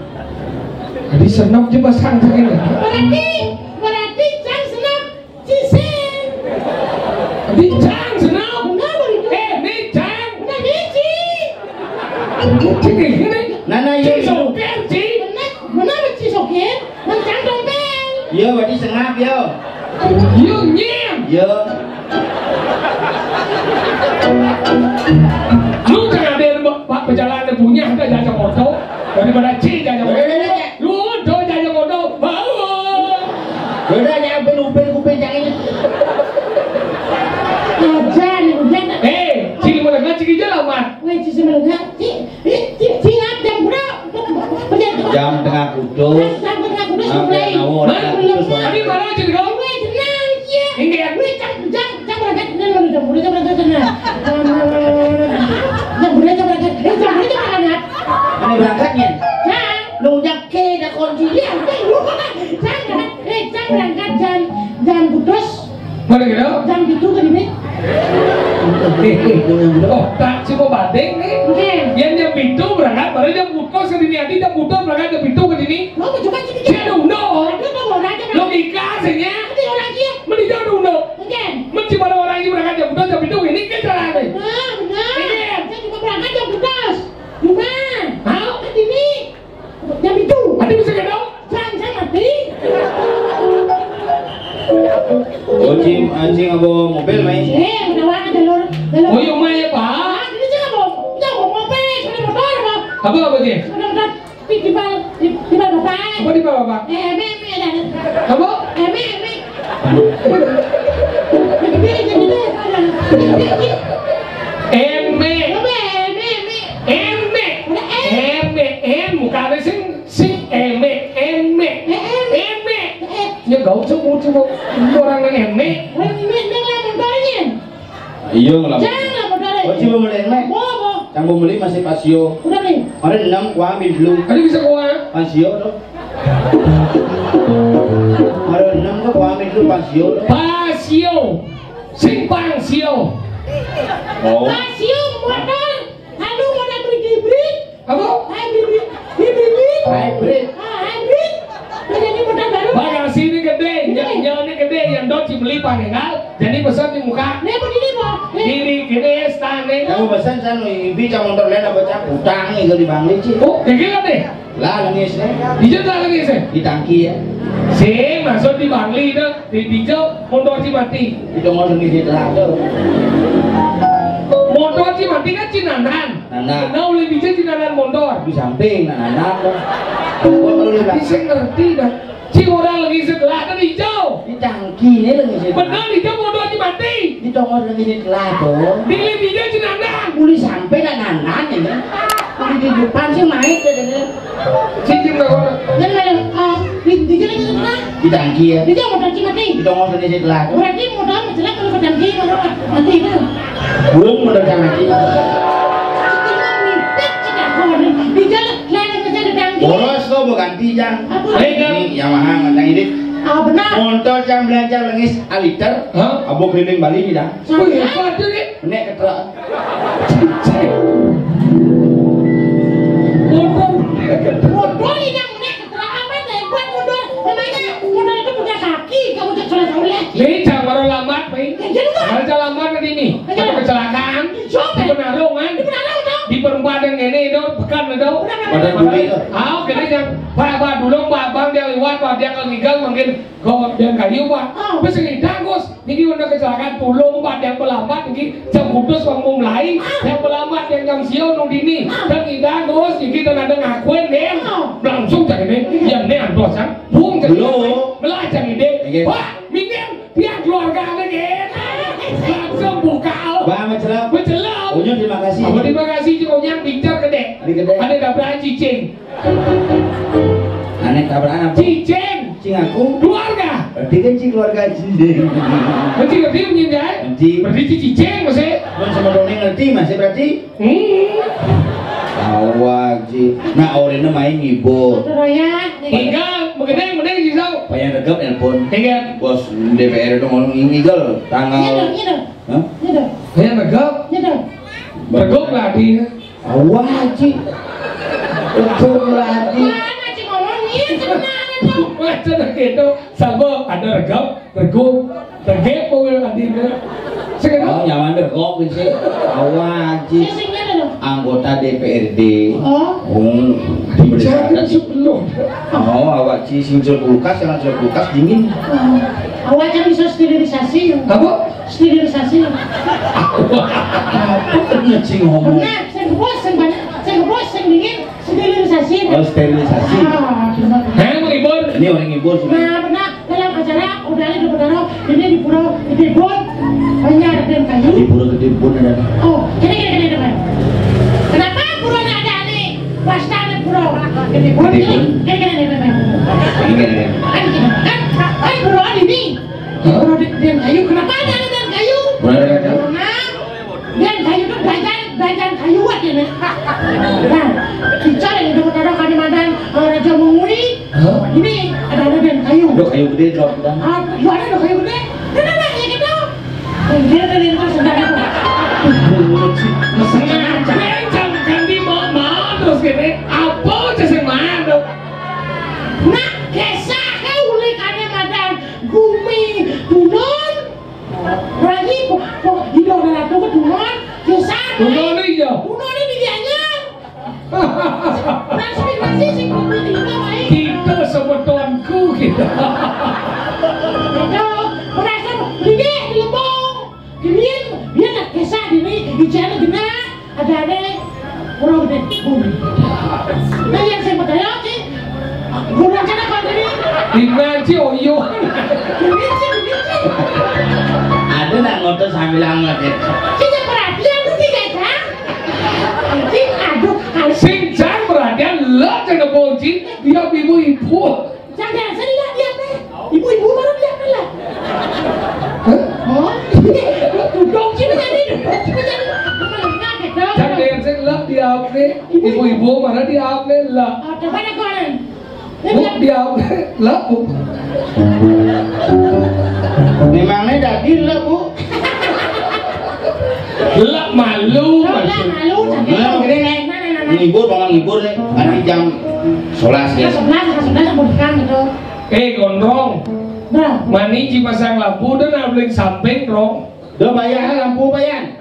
Jadi senok juga sangkar ini. Berarti, berarti cang senok. Cisen. Di cang senok. Benar, Bang, itu. Eh, di cang. Benar, di ci. Ci, ini. Nana, ci yo, sopir, ci. Benar, benar, ci sopir. Benar, cang dompet. Yo, berarti sengap, yo. Yo, nyem. Yo. Lu kan ada yang, Pak, perjalanan punya, ada jajah motor. Daripada ci jajah motor. Eh, eh, eh. Lu udah jajah motor. Bau. Udah, jangan upin-upin kuping, jangan. Aja nih, udah. Eh, ci mau dengar, ci, kerja lah, Mat. Weh, ci, sama dengar. Ci, ci, ci, ci, ngap jam berapa? Jam tengah kudus. Jam tengah kudus. Sampai mulai. Nawar, Mat, tengah kudus, Mat. Tadi mana, ci, kau? Weh, tenang, ci. Ini ya. Weh, jam, jam, jam berangkat. Ini, ini, jam, jam berangkat, tenang. Jam, jam, jam, jam, jam. Jam berangkat, jam berangkat. Eh, jam berangkat, jam berangkat. Ini berangkatnya. Jam. Lu udah ke, dah kunci dia. Jam berangkat. Eh, jam berangkat, jam, jam kudus. Mana gitu? Jam gitu kan ini. Eh, eh, oh, tak, cuma badeng nih. Oke. Yang jam Pitu berangkat, baru jam buta sedini ati, jam buta berangkat jam pitu ke sini. Lo mau coba sini. Saya ada undang. Lo mau raja. Logika saja. Tapi orang dia. Mending jangan undang. Mungkin. Mesti pada orang ini berangkat jam buta, jam pitu ini kan salah nih. Benar, benar. Iya. Saya juga berangkat jam buta. Cuma. Hah? Kan ini. Jam pitu. Ati bisa gedong? Jam saya mati. Oh, cing, anjing apa mobil, Mai? Eh, udah warna jalur, jalur. Oh, iya, Mai, ya, Pak. Ah, ini sih apa? Udah mau mobil, sepeda motor apa? Apa, apa, Cing? Sepeda motor. Di, di bal, di, di bal bapak. Apa di bal bapak? Eh, eme, eme, ada. Apa? Eme, eme. Jadi, jadi, jadi, ada. Eme. Eme, eme, eme. Eme. Udah, eh. Eme, em, bukan sing, sing, eme, eme. Eh, eme. Eme. Eh. Ya, gak usah, gak usah, gak usah. Orang yang eme. Orang ini, ini lah motornya. Iya, ngelamar. Jangan lah, motornya. Oh, coba mulai, Mek. Mau, mau. Yang mau beli masih Pasio. Udah, nih. Ada enam, kuamin dulu. Ada bisa kuah? Pasio, tuh. Ada enam, tuh, kuamin dulu, Pasio, tuh. Pasio. Sing Pasio. Oh. Pasio, motor. Lalu motor beli hibrid. Apa? Hybrid. Hybrid. Hybrid. Ah, hybrid. Jadi motor baru. Bagasi ini gede, yang, yang ini gede, yang dot dibeli pakai kan? Jadi pesan di muka. Nih, apa gini, Bang? Nih. Ini gede, stane. Kamu pesan sana, ibi cang motor lain apa cang? Utang nih, kalau di Bangli, Ci. Oh, kayak gini deh. Lah, lengis, eh. Hijau tak lengis, eh? Di tangki, ya. Sih, maksud di Bangli itu, di hijau, motor Ci mati. Itu mau lengis di telaga. Motor Ci mati kan Cinanan. Nah, nah. Nah, oleh bijak di dalam mondor. Di samping, nah, nah, nah. Gua perlu di belakang. Bisa ngerti dah. Cing orang lagi setelah kan hijau. Di tangki ini lagi setelah. Benar hijau mondor di mati. Di tongos lagi setelah tuh. Di lagi hijau Cinandang. Uli sampai nak nandan ini. Uli di depan sih main deh ini. Cicing lah orang. Jadi, eh, di, di, di, di, di, Di tangki ya. Di tongos lagi setelah tuh. Berarti modal menjelek kalau ke tangki, kalau mati itu. Burung mendadak lagi. Boros tuh mau ganti, Jang. Apa? Ini Yamaha, Jang, ini. Ah, benar. Motor yang belajar lengis aliter. Hah? Abo keliling Bali nih, Jang. Wih, hebat tuh, nih. Nek ketrok. Motor. Motor ini yang nek ketrok apa, nek buat motor? Namanya motor itu punya kaki, kamu cek salah, salah. Nih, Jang, baru lambat, Pi. Ya, jadi apa? Baru lambat tadi nih. Ada kecelakaan. Di Penarung, kan? Di Penarung, toh? Di perempatan ini, itu, pekan itu. Pada dulu itu. Ah, oke, ini yang, Pak, Pak, dulu, Pak, Bang, dia lewat, Pak, dia kalau ngigal, mungkin kau dia kayu, Pak. Ah. Terus ini, Dangus, ini udah kecelakaan, tulung, Pak, yang pelambat, ini jam putus, Bang, mau mulai, yang pelambat, yang jam siang, nung dini, dan ini, Dangus, ini kita ada ngakuin, deh. Ah. Langsung cari, deh. Iya. Ya, nih, Andos, kan? Bung, cari, Belum. Belah, cari, deh. Iya. Pak, minggir. Pihak keluarga anak enak. Langsung buka. Bah, mencelam. Mencelam. Unyun, terima kasih. Apa terima kasih, Cing Unyang, pinter gede. Ini gede. Ada tabrakan cicing. Aneh tabrakan apa? Cicing. Cing aku. Keluarga. Berarti kan cing keluarga cing. Berarti ngerti punya dia? Ngerti. Berarti cicing masih. Mun sama Doni ngerti masih berarti? Hmm. Awak, Ji. Nah, orangnya main ngibul. Terus ya, nih. Enggak, begitu yang benar, Ji, tau. Payah regep nelpon. Enggak. Bos D P R itu ngomong ngigel tanggal. Iya dong, iya dong. Hah? Iya dong. Payah regep. Iya dong. Regep lah, Di. Awak, Ji. Regep lah, Di. Mana, Ji, ngomongin sebenarnya tuh? Macam gitu. Sabo, ada regep. Rego, regep, kok, ya, Andi, ya. Sing, oh, nyaman deh, kok, sih. Awak, Ji. Sing, sing, ada dong. Anggota D P R D. Oh. Hmm. Bicara sebelum. Oh, awak, Ji, sing jero kulkas, yang jero kulkas dingin. Oh. Awak kan bisa sterilisasi, ya. Apa? Sterilisasi. Apa? Apa ngecing ngomong? Benar, sing bos, sing banyak, sing bos, sing dingin. Sterilisasi. Oh, sterilisasi. Ah, benar. Heh, menghibur. Ini orang ngibur, sih. Nah, benar. Dalam acara udah ada di Pura Gede Bun, banyak ada kayu. Di Pura Gede Bun ada. Oh, jadi gini, gini, gini. Kenapa puranya ada nih? Pasti ada Pura Gede Bun. Gede Bun. Gini, gini, gini, gini. Ini gini, gini. Kan, kan, kan pura ini. Pura Gede Kayu. Kenapa ada, ada kayu? Pura Gede Kayu. Karena Dian kayu tuh belajar, belajar kayu aja nih. Nah, bicara yang udah taruh Kalimantan, eh, Raja Menguri, hah? Ini ada, ada Dian kayu. Udah kayu gede, drop, udah. Ah, gua ada udah kayu gede. Nah, nah, nah, ya gitu. Dia dari itu sendiri tuh. Sengaja. Jangan ganti, Mama. Gunane iya. Gunane piye anyar? Transmigrasi sing kudu diilang ae. Kita semetonku gitu. Aduh, merasa liye di Lembong. Biyen, biyen nak kisah dini, ijane genah, adane ora gedhe bumi. Nah, yang sing percaya ki, kurang kena kau tadi. Dimensi oyo. Dimensi, dimensi. Ada nak ngotot sambil anget ya. Kita perhatian tuh tidak kan? Anjing, aduh, kalau Sing jan perhatian lo kena ponci, dia ibu-ibu. Jangan-jangan sing lak diape? Ibu-ibu marang diape lak? Hah? Oh, duduk sih menjadi, duduk sih menjadi. Kaget dong. Jangan-jangan sing lak diape? Ibu-ibu marang diape lak? Oh, coba deh, Kon. Bu, diape lak, Bu? Memangnya dadi lak, Bu? Lak malu, Lak maksud. Malu, jangan. Nah, gede, Nek. Mana, mana, mana? Ngibur, malah ngibur nih. Nanti jam sebelas ya. Jam sebelas, jam sebelas, jam sebelas gitu. Eh, gondrong. Nah. Mani ji pasang lampu, dah nak beli samping, Rong. Dah bayar lampu, bayar.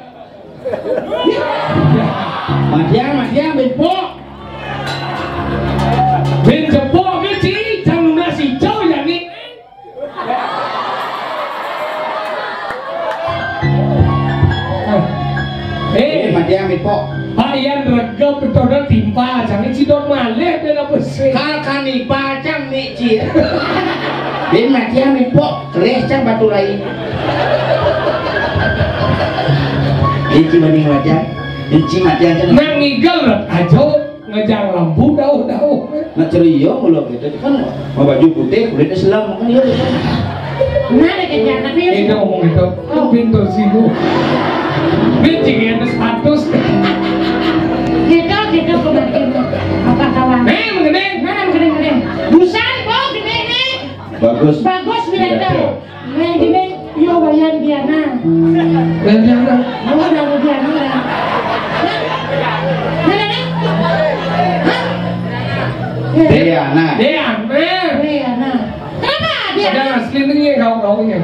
Matian, matian, bepok. Ben jebok ke, Ci, jang lunas ijo ya, Nik. Eh, mati amit pok. Pak Yan regep, betul timpa, jangan cidok malih, dia apa sih? Kal kanipa, cang nih, Ci. Ben mati amit pok, keris, cang batu rai. Ici mending wajar. Ici mati aja. Nang ngigel aja. Ngejang lampu dauh-dauh. Nak ceria mula gitu kan, mau baju putih, kulitnya selam kan, ya. Benar ya, Kak, tapi ini ngomong itu, oh, pintu singgung. Ini jingin status. Gitu, gitu, kemarin. Apa kawan? Nih, begini. Mana begini, begini? Busan, kok gini nih? Bagus. Bagus, Wiranto. Wiranto. Nah, gini, yo, Wayan Diana. Wayan Diana. Oh, udah ada Diana, ya. Hah? Hah? Diana. Diana. Diana. Kenapa Diana? Ada asli nih, kau-kaunya.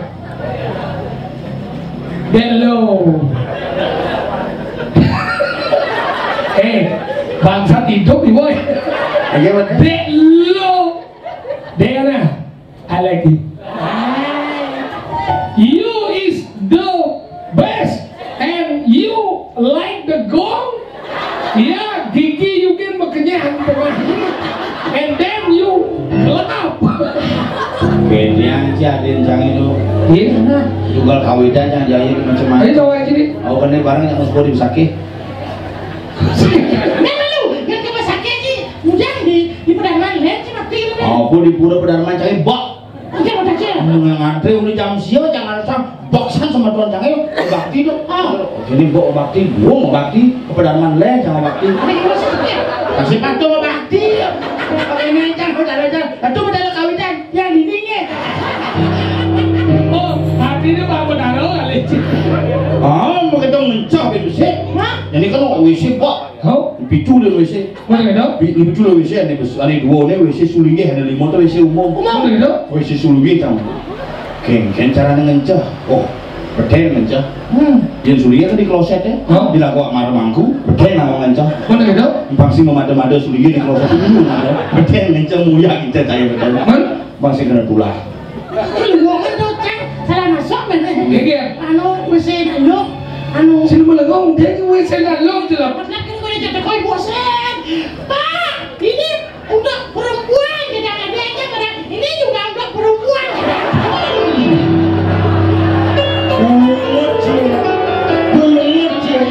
Bello. Eh, bangsat hidup, Ibu. Iya, betul. Bello. Diana. I like you. You is the best and you like the gong. Ya, gigi you can makenyang tengah. And then you gelap. Kenyang si Adin cang itu. Iya, nah. Juga kawidan yang jahil macam-macam. Ayo, tahu aja nih. Aku kan ini barang yang mau di sakit. Nah, lu, yang ke sakit sih, udah di, di pedalaman, lihat cuma tiru. Oh, aku di pura pedalaman cari bak. Iya, udah, Cil. Ngantri udah jam sia, jangan alasan boksan sama tuan jangan, yuk. Bakti dong. Ah. Ini bok bakti, gua mau bakti, ke pedalaman leh, jangan bakti. Apa yang maksudnya? Kasih patuh mau bakti. Pakai mencang, udah, udah. Itu udah kawitan, yang ini nih. Oh, hati ini Pak Bedaro kali. Oh, mau ketemu mencah, bisa. Hah? Ini kan mau W C, Pak. Oh. Picu dia W C. Mana gitu? Pi-, lebih dulu W C ada bes-, ada dua nih W C sulinggih, ada lima tuh W C umum. Umum gitu? W C sulinggih, cang. Keng, keng cara ngenceh. Oh, beten ngenceh. Hmm. Yang sulinggih kan di kloset ya. Hah? Bila gua marah mangku, beten nama ngenceh. Mana gitu? Pasti mau mada-mada sulinggih di kloset dulu, ada. Beten ngenceh muya kita caya beten. Man? Masih kena tulah. Lenggongan tuh, Cang. Salah masuk, men. Iya, iya. Anu, W C dalam. Anu. Sini melengong, dia ke W C dalam, jelas. Maksudnya, kan gue jatuh koi bosen. Pak, ini untuk perempuan, kita ada aja pada, ini juga untuk perempuan. Bungut, Cil. Bungut, Cil.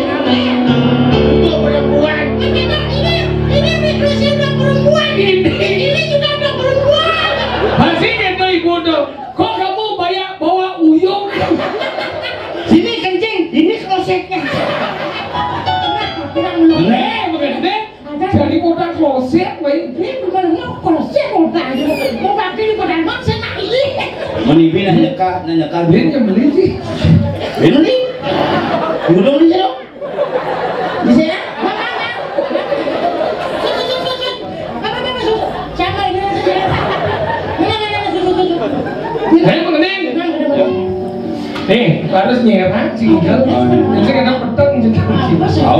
Untuk perempuan. Ini, ini, ini, ini, untuk perempuan. Ini, ini juga untuk perempuan. Masih itu ibu tuh. Kok kamu banyak bawa uyung? Sini kencing, ini klosetnya. Nih, bukan deh. Jadi kotak kloset, weh. Ini bukan mau kloset, kotak aja. Mau pakai di kotak mak, saya nak ini. Menipi nanya kak, nanya kak. Dia yang beli sih. Ini nih. Udah nih, ya. Bisa ya? Saya mengenai. Nih, harus nyerang sih, kan? Jadi kadang peteng gitu. Tahu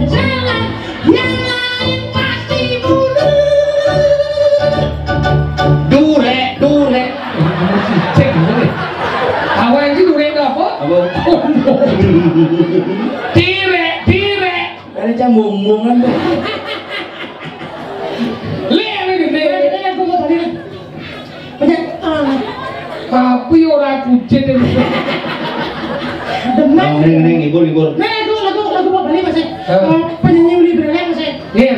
berjalan, yang lain pasti mundur. Durek, durek. Cek dulu nih. Awal itu durek apa? Apa? Tirek, tirek. Kan cang bumbungan tuh. Lek, lek gedé. Lek, lek, aku mau tadi, lek. Pencet, ah. Tapi ora kucit itu. Demen. Oh, ning, ning, libur, libur. Nah, lagu, lagu, lagu mau balik, Mas, ya. Hah? Eh, penyanyi Uli Brelek, Mas, ya. Iya.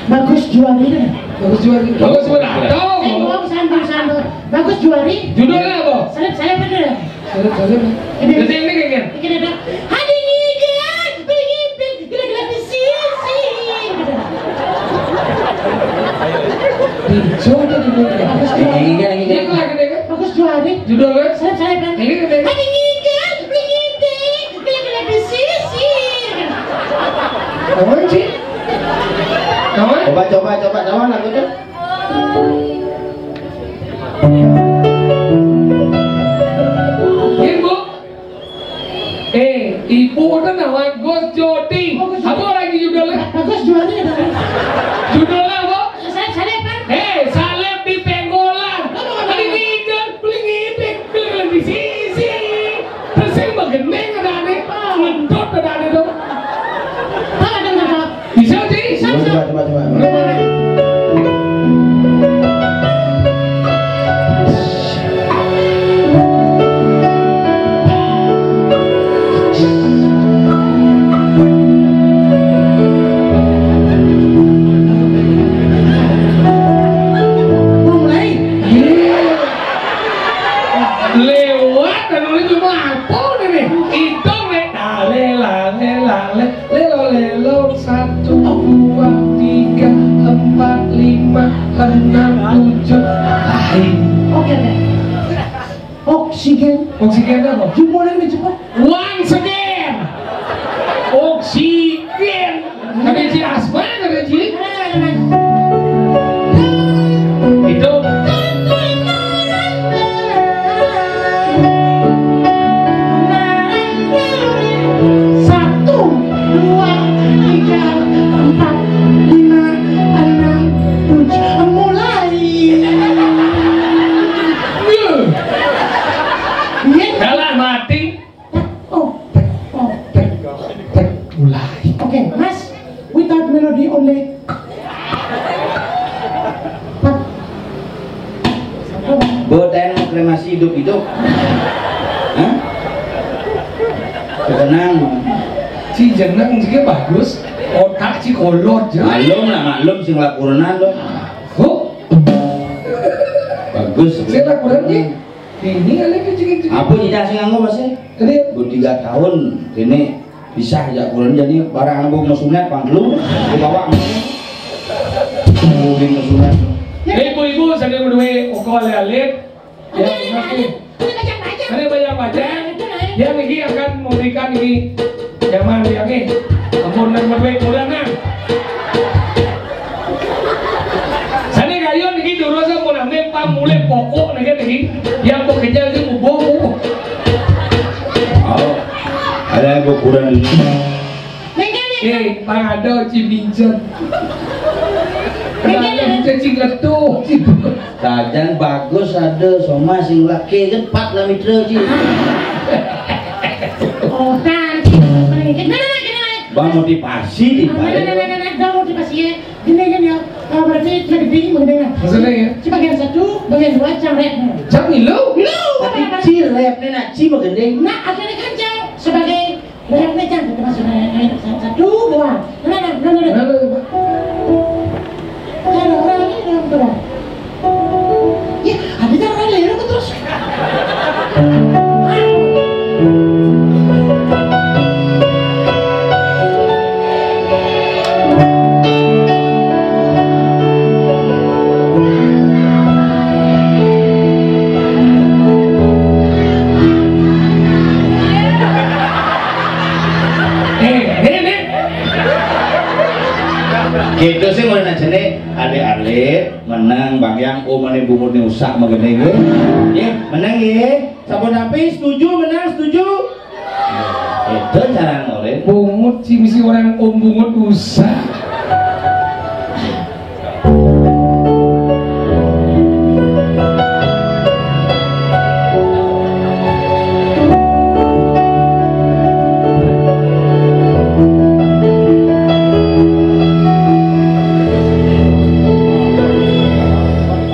Bagus Juari, deh. Bagus Juari. Bagus Juari. Tahu. Eh, gua sambung, sambung. Bagus Juari. Judulnya apa? Selip, selip, bener. Terus, terus. Ini. Terus yang ini kayak gini. Ini ada. Hadi ngigan, ngibing, gila-gila di sisi. Dicoba di bawah. Bagus Juari. Ini kan, ini kan. Ini kan lagi deh, kan? Bagus Juari. Judul, kan? Saya, saya, Bang. Ini kan, ini. Hadi ngigan, ngibing, gila-gila di sisi. Kawan, sih? Kawan? Coba, coba, coba, coba lagunya. Ibu. Eh, ibu itu nama Gus Joti. Oh, Gus Joti. Apa lagi judulnya? Bagus Juari, ya, Bang. Judulnya apa? Saya, saya, Bang. Eh, Salib di Penggolan. Apa, apa? Tadi ngigan, beli ngibing, beli, beli di sisi. Terus saya begendeng ada aneh, ngentot ada aneh dong. Apa, Bang, apa? Bisa, Ji? Coba, coba, coba, coba. Mulai. Lewat, dan oleh cuma apa nih? Hitung nih. Lale, lale, lale. Lelo, lelo, satu, dua, tiga, empat, lima, enam, tujuh. Lain. Oke, oke. Oksigen. Oksigen apa? Jempolnya lebih cepat. Once again. Oksigen. Ada Ji Asma, ada Ji. Itu. Satu, dua, tiga, empat, lima, enam, tujuh. Mulai. Iya. Kalah mati. Oh, oh, mulai. Oke, Mas, without melody only. Boten kremasi hidup-hidup. Hah? Tenang. Si jeneng juga bagus, otak si kolot ya. Maklum lah, maklum sing laporan tuh. Oh. Bagus. Sing laporan nih. Ini kali ini cekik-cekik. Apa tidak sing nganggo, Mas? Tadi. Gue tiga tahun ini bisa aja bulan jadi barang anak mau sunat panglu dibawa. Mungkin mau sunat. Sané madué oko alit-alit. Ya, ngerti. Sané bajang-bajang. Yang ini akan memberikan ini zaman yang ini. Amun nang madué kurang, nah. Sané kayun niki durus, amun ambil pamulih pokok niki, niki. Yang bekerja itu mubuh. Oh, ada yang kurang ini. Eh, pang ada ci mincet. Kenapa bisa ci ngetuh, ci? Tajang bagus ada, soma sing laki kan pat lah mitra ci. Oh, kan. Bang motivasi di balik. Nah, nah, nah, nah, nah, motivasi ya. Gini, gini ya. Kalau berarti lebih bingung dengan. Maksudnya ya? Ci bagian satu, bagian dua, cang rep. Cang milu? Milu. Tapi ci rep nih, nak ci magending. Nah, akhirnya kan cang sebagai rep nih, cang. Kita masuk rep, rep, satu, dua. Nah, nah, nah, nah, nah. Halo, Pak. Ada orang ini dalam tuh. Ya, ada orang lain aku terus. Eh, eh, eh. Gitu sih, mau nanya nih, adik-adik. Menang, Bang Yang, oh, mané bungut nih usak magending, nggih. Nggih, menang, nggih. Sampun rapi, setuju, menang, setuju? Itu cara ngorek. Bungut, ci misi orang om bungut usak.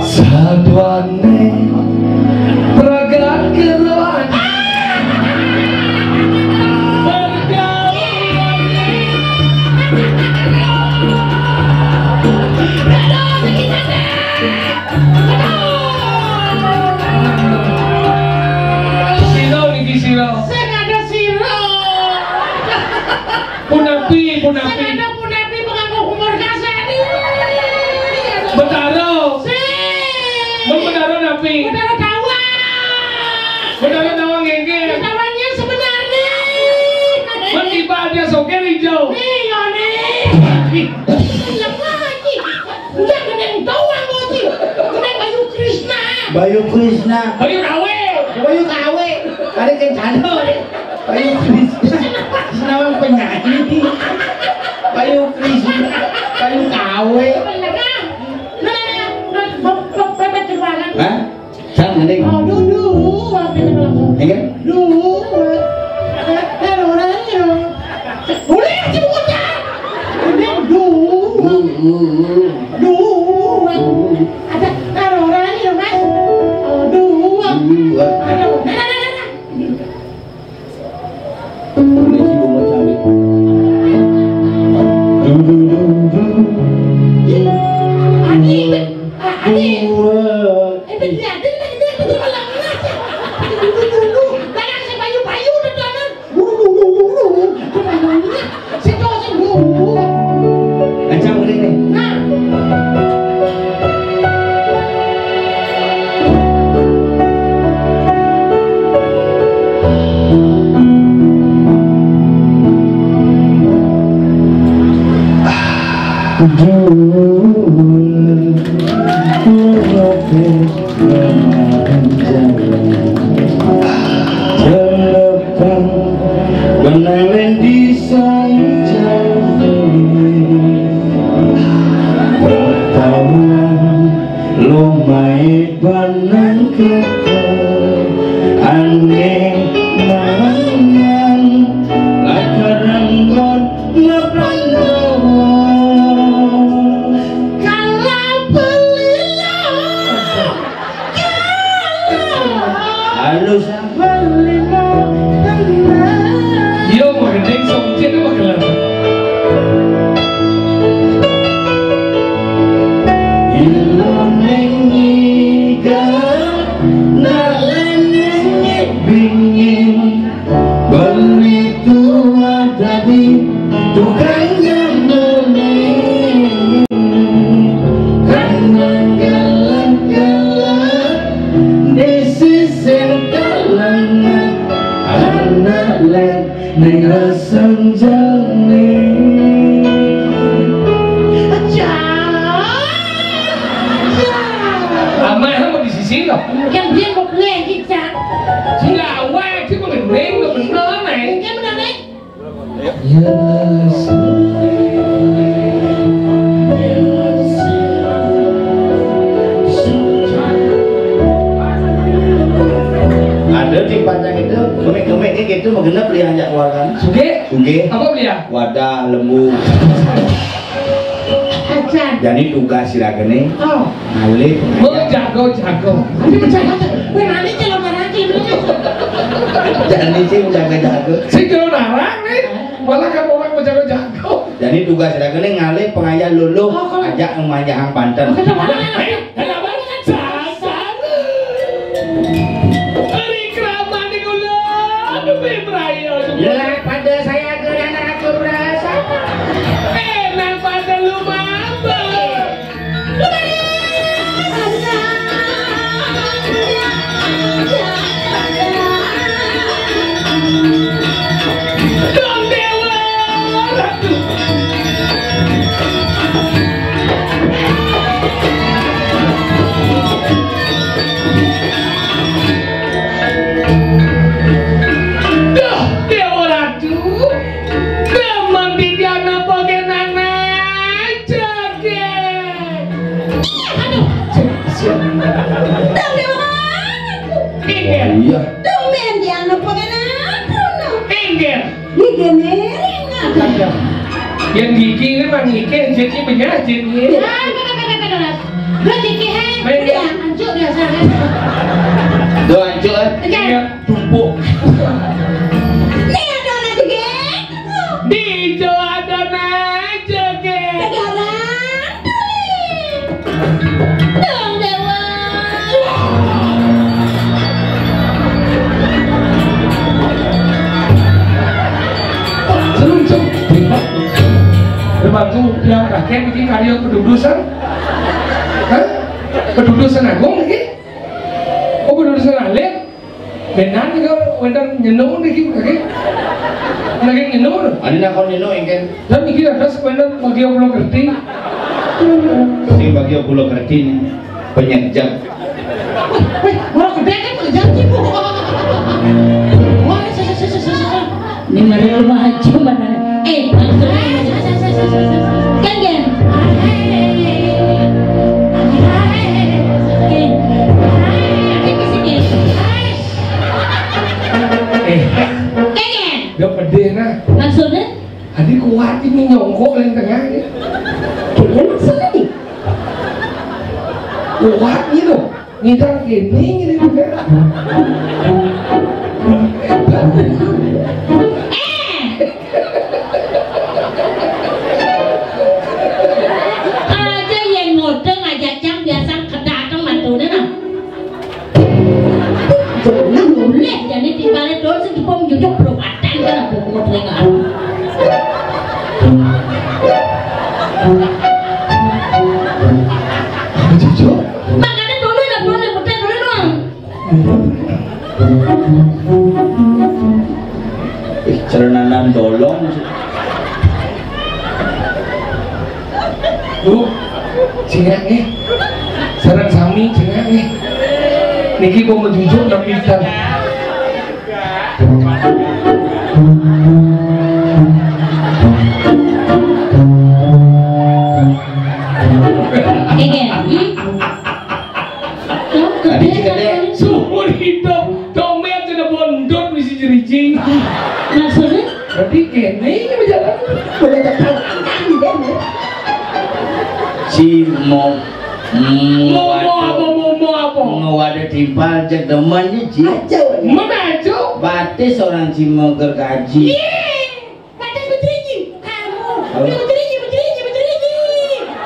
Satuane pragat keroan. Sira niki sira. Sing ada sira. Punapi, punapi. Sing ada punapi penganggo humor kasar. Betara. Sing. Mun betara napi? Betara tawang. Betara tawang nggih. Tawangnya sebenarnya. Mun tiba ada sokir hijau. Iya, nih. Iya, Pak Haji. Udah gedeng doang, Boti. Gedeng Bayu Krisna. Bayu Krisna. Bayu Kawe. Bayu Kawe. Ada kencana, Bayu Krisna. Nama penyanyi. Bayu Krisna. Bayu Kawe. Bener, kan? Nah, nah, nah, nah, pepet jebakan. Hah? Sang, mending. Oh, duh, duh, apa ini kalau? Iya? Duh, eh, eh, orang ini, orang. Boleh, sih, bukan, ya? Ini duh, duh, duh. Ada, ada orang ini, Mas. Oh, duh. Duh. Ada, ada, ada, ada. Ini si bunga cabe. Duh, duh, duh, duh. Adi, Adi. Duh. Eh, ben, ya, dia lagi, dia lagi, dia lagi. Dia lagi, dia lagi. Dia lagi, si Bayu, Bayu, dia lagi. Kencang begini. Jelepan benang lendi sancang beli. Bertauan lumai benang keke. Ane mangan lakarang got lepandawa. Kalau pelila. Halus. Yo, mending songcit apa gelar? Ilone ngiga, nak lene bingin. Beli tua dadi tukang nyambuni. Kang nanggalan Senjani. Aja. Aja. Amah mau di sisi loh. Kan dia mau lagi, Cak. Sila awak dia mengening loh, bener, Neng. Dia bener, Neng. Yes. Ada di panjang itu, gemik-gemik ini gitu, menggenep lihat aja keluarkan. Sugih? Sugih. Apa beliau? Wadah, lembu. Acan. Jadi tugas sira kene. Oh. Ngalih. Oh, jago, jago. Aduh, jago. Kowe nane celok marang iki, lho. Jadi sih udah jago. Sing kena narang nih. Malah kan orang mau jago-jago. Jadi tugas sira kene ngalih pengayah luluh. Oh, kalau ajak memanjahang panten. Oke, coba. Ayo, ayo, ayo, dasar. Ari kramane kula, duwe braya. Lah, pada saya ke anak aku berasa. Enak pada lu mampu. Don Dewa Ratu. Duh, Dewa Ratu. Demen didian apa ke nana joget? Aduh. Dong Dewa Ratu. Inggih. Iya. Dong men dian apa ke nana? Inggih. Gigi miring, ah. Yang gigi ini mah ngike, jin ini benyah, jin ini. Ah, kata, kata, kata, kata. Lo gigi, he. Baik. Iya, hancur biasa, he. Lo hancur, eh? Iya. Iya, tumpuk. Nih, ada anak gigi. Di hijau ada anak joget. Kegaran. Dong, Dewa. Seru, seru. Termasuk yang kakek ini karya kedudusan. Hah? Kedudusan agung ini? Oh, kedudusan alim? Benar juga, wénten nyenur niki, nggih. Nggih nyenur. Ane nakon nyenur, engken. Lah niki ada sebenarnya bagi yang belum ngerti. Sing bagi yang belum ngerti nih, penyejak. Wéh, ora gedhe kan penyejak iki, Bu. Wah, sik, sik, sik, sik, sik. Ini mari rumah aja mana? Eh, maksudnya kan ya? Eh, ini ke sini. Eh, Kengken. Udah pedih nah. Maksudnya? Tadi kuat ini nyongkok yang tengah ya. Iya maksudnya nih. Kuat gitu. Ngidang gini, gini juga. Eh! Aja yang ngodeng aja cang biasa kedateng mantune nah. Jangan mulih jane timbale dol sing dipung jujuk brokatan kan aku mau dengar. Jujuk. Makane dulu lah dulu petek dulu dong. Ih, celananan dolong. Bu, cingak nih. Sareng sami cingak nih. Niki kok menjujur tapi kan. Oke, oke. Hmm? Tadi cedek. Seumur hidup, dompet sudah bondot mesti jerijing. Maksudnya? Berarti kene ini berjalan. Boleh datang. Si mau Momo apa, momo apa? Mau ada timpal cek demannya, Ji. Aja, weh. Mana aja? Batis orang Cimo gergaji. Ih, batis beceriji. Kamu. Halo. Udah beceriji, beceriji, beceriji.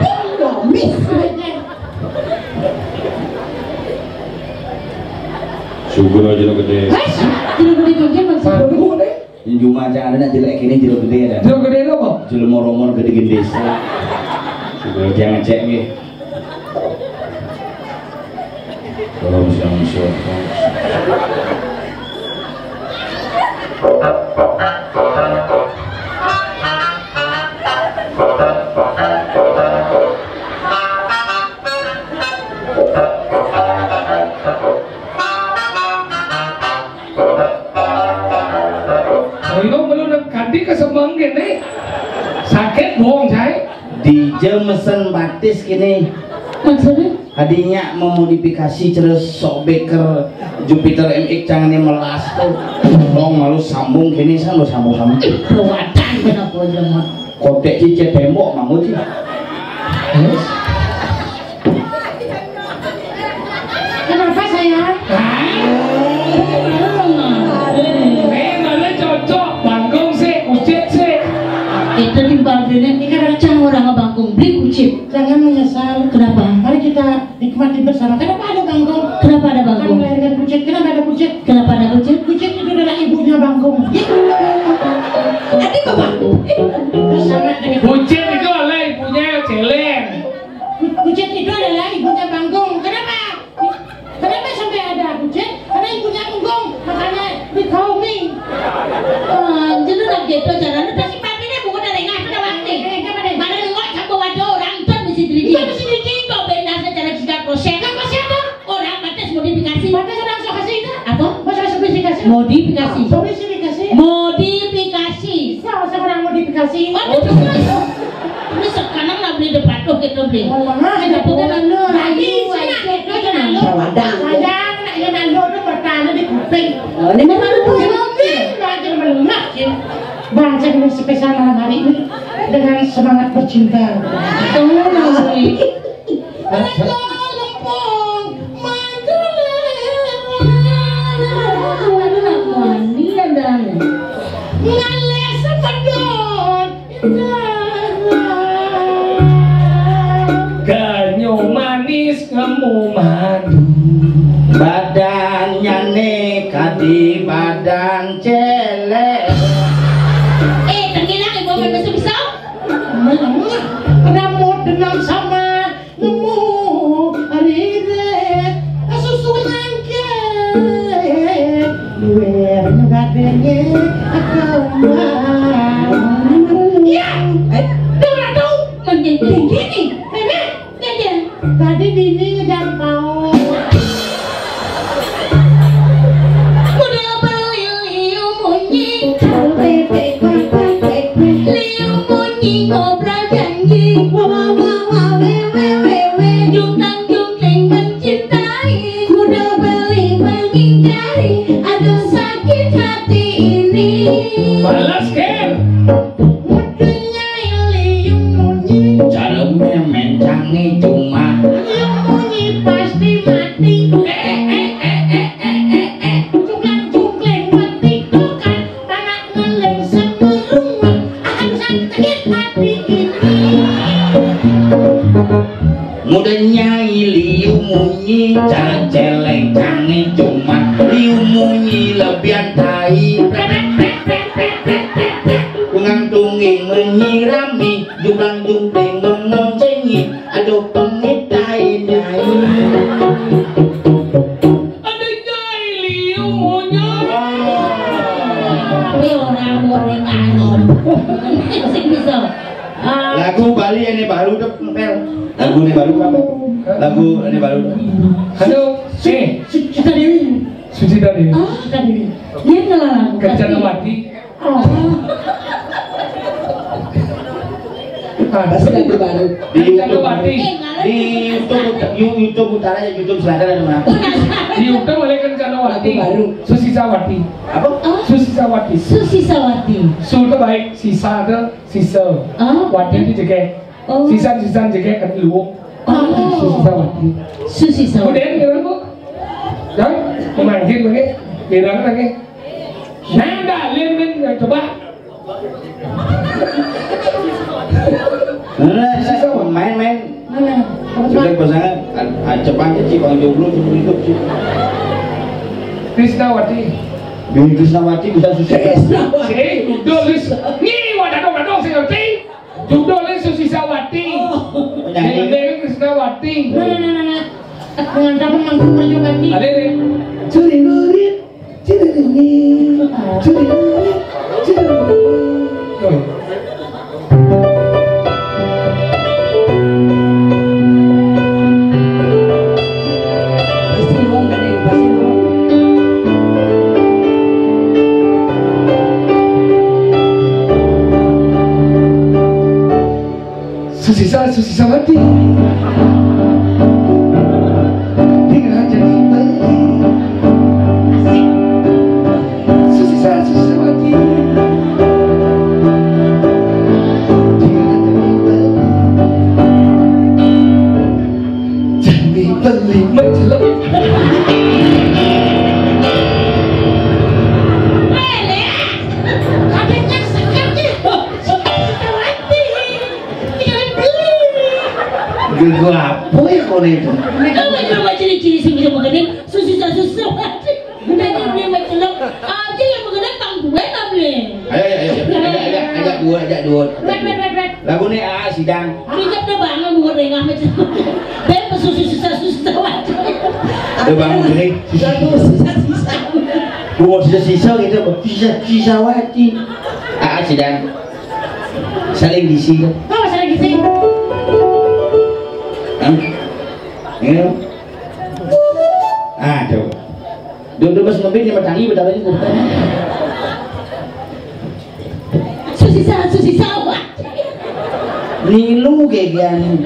Ih, gomis. Syukur aja lo gede. Hah? Tidak boleh tunjuk maksud. Baru deh. Yang cuma cak ada nak jelek ini jero gede ya. Jero gede lo kok? Jero moromor gede gede desa. Sudah jangan cek nih. Kalau bisa musuh. Mesen batis kini. Maksudnya? Adinya memodifikasi terus sok beker Jupiter M X cangannya melas tuh. Dong malu sambung kini san lu sambung sambung. Ih, kewatan kenapa aja mah. Kotek cicit tembok mau sih. Kenapa sayang? Eh, mana cocok? Bangkong sih, kucit sih. Itu timbal beli ini kan cang orang bangkong beli kucit. Jangan menyesal. Kenapa? Mari kita nikmati bersama. Kenapa ada bangkong? Kenapa ada bangkong? Kan melahirkan kucit. Kenapa ada kucit? Kenapa ada kucit? Kucit itu adalah ibunya bangkong. Gitu. Tadi bapak. Bersama dengan kucit itu adalah ibunya celeng. Ku- Kucit itu adalah ibunya bangkong. Kenapa? Kenapa sampai ada kucit? Karena ibunya bangkong. Makanya dikaumi. Ah, jadi nak gitu caranya pasti papinya bukan dari nggak ada waktu. Eh, kenapa deh? Mana nengok tak bawa ada orang tuh mesti teliti. Iya, mesti teliti. Kok benda secara kita proses. Kan proses apa? Orang batas modifikasi. Batas orang sok kasih itu. Apa? Batas modifikasi. Modifikasi. Modifikasi. Modifikasi. Nah, sekarang modifikasi. Oh, terus. Terus sekarang lah beli depan tuh gitu beli. Oh, mana ada bukan lalu. Lagi sini gitu kan lalu. Padang. Saya nak yang lalu tuh bertanya di kuping. Oh, ini memang kuping. Baca melunak ya. Baca dengan spesial malam hari ini dengan semangat bercinta. Betul, Mas. Lempung Madura. Wani ada. Ngalih sepedot. Ganyo manis ngemu madu. Badannya nih kadi badan celek. Eh, tenggelam ibu besok-besok. Rambut dengan sama nemu rire susu nyangke duwe ngadenge kembang. Ya, eh, dengar tuh. Tinggi nih, nenek, nenek. Tadi bini ngejar pau. Kuda beliau munyi. Liu munyi ngobrol janji. Wah, wah, wah, wah, weh, weh, weh, weh. Jungkang jungkling mencintai. Kuda beli mengingkari. Aduh sakit hati ini. Balas, Ken. Mutunya liu munyi. Cara memencangi cuma. Liu munyi pasti mati. Eh, eh, eh, eh, eh, eh, eh, eh. Jungkang jungkling mati tuh kan. Anak ngeleng semerungan, akan sakit hati ini. Muda nyai liu munyi, cara celeng cangi cuma liu munyi lebihan tai. Pengantungi menyirami, jublang jumpling mengoncengi. Aduh pengitai nyai. Ada nyai liu monyet. Tapi orang mau nikah. Sing bisa. Ah. Lagu Bali ini baru tuh, Pel. Lagu ini baru apa? Lagu ini baru. Halo, eh, Sucita Dewi. Sucita Dewi. Ah, Sucita Dewi. Dia ngelarang. Kencanawati. Oh. Pasti lagu baru. Di YouTube. Di YouTube, Ut- You- YouTube Utara ya, YouTube Selatan ada mana? Di YouTube boleh kan kalau Wati. Lagu baru. Susi Sawati. Apa? Oh. Susi Sawati. Susi Sawati. Su itu baik, sisa itu sisa. Oh. Wati itu juga. Oh. Sisa sisa juga kan lu. Oh. Susi Sawati. Susi Sawati. Kemudian gimana, Bu? Dah, memanggil lagi. Bilang lagi. Nah, dah, Lin, Lin, coba. Nah, main-main. Mana? Sudah pasangan, an- ancapan kecil, bang jomblo, jomblo hidup sih. Krisnawati. Dewi Krisnawati bisa susah. Krisnawati. Eh, udah, Lis. Nih, wadah dong, dong, saya ngerti. Judulnya Susi Sawati. Oh. Penyanyi. Yang penting Krisnawati. Nah, nah, nah, nah, nah. Dengan kamu manggung Melayu lagi. Ada nih. Curi lurit, curi lurit, curi lurit, curi lurit. Tuh. Pasti wong kan yang pasti wong. Susisa, susisa. Beli mencelok. Gua apa ya kono itu? Kamu cuma ciri-ciri sing bisa begenin, susah-susah. Bener, beli mencelok. Aja yang begenin tang duit, beli. Ayo, ayo, ayo. Ajak, ajak, ajak dua, ajak dua. Red, red, red, red. Lagu nih, ah, sidang. Pinjam dah bangun, gua rengah macam. Dia susah-susah, susah-susah. Dia bangun nih. Susah-susah. Gua mau sisa-sisa gitu, apa? Sisa-sisa wati. Ah, sidang. Saling gisi. Apa saling gisi? Hah? Ini. Aduh. Duduk pas ngebit sama tangi, betul aja. Susisa, susisa, wah. Nilu gegean.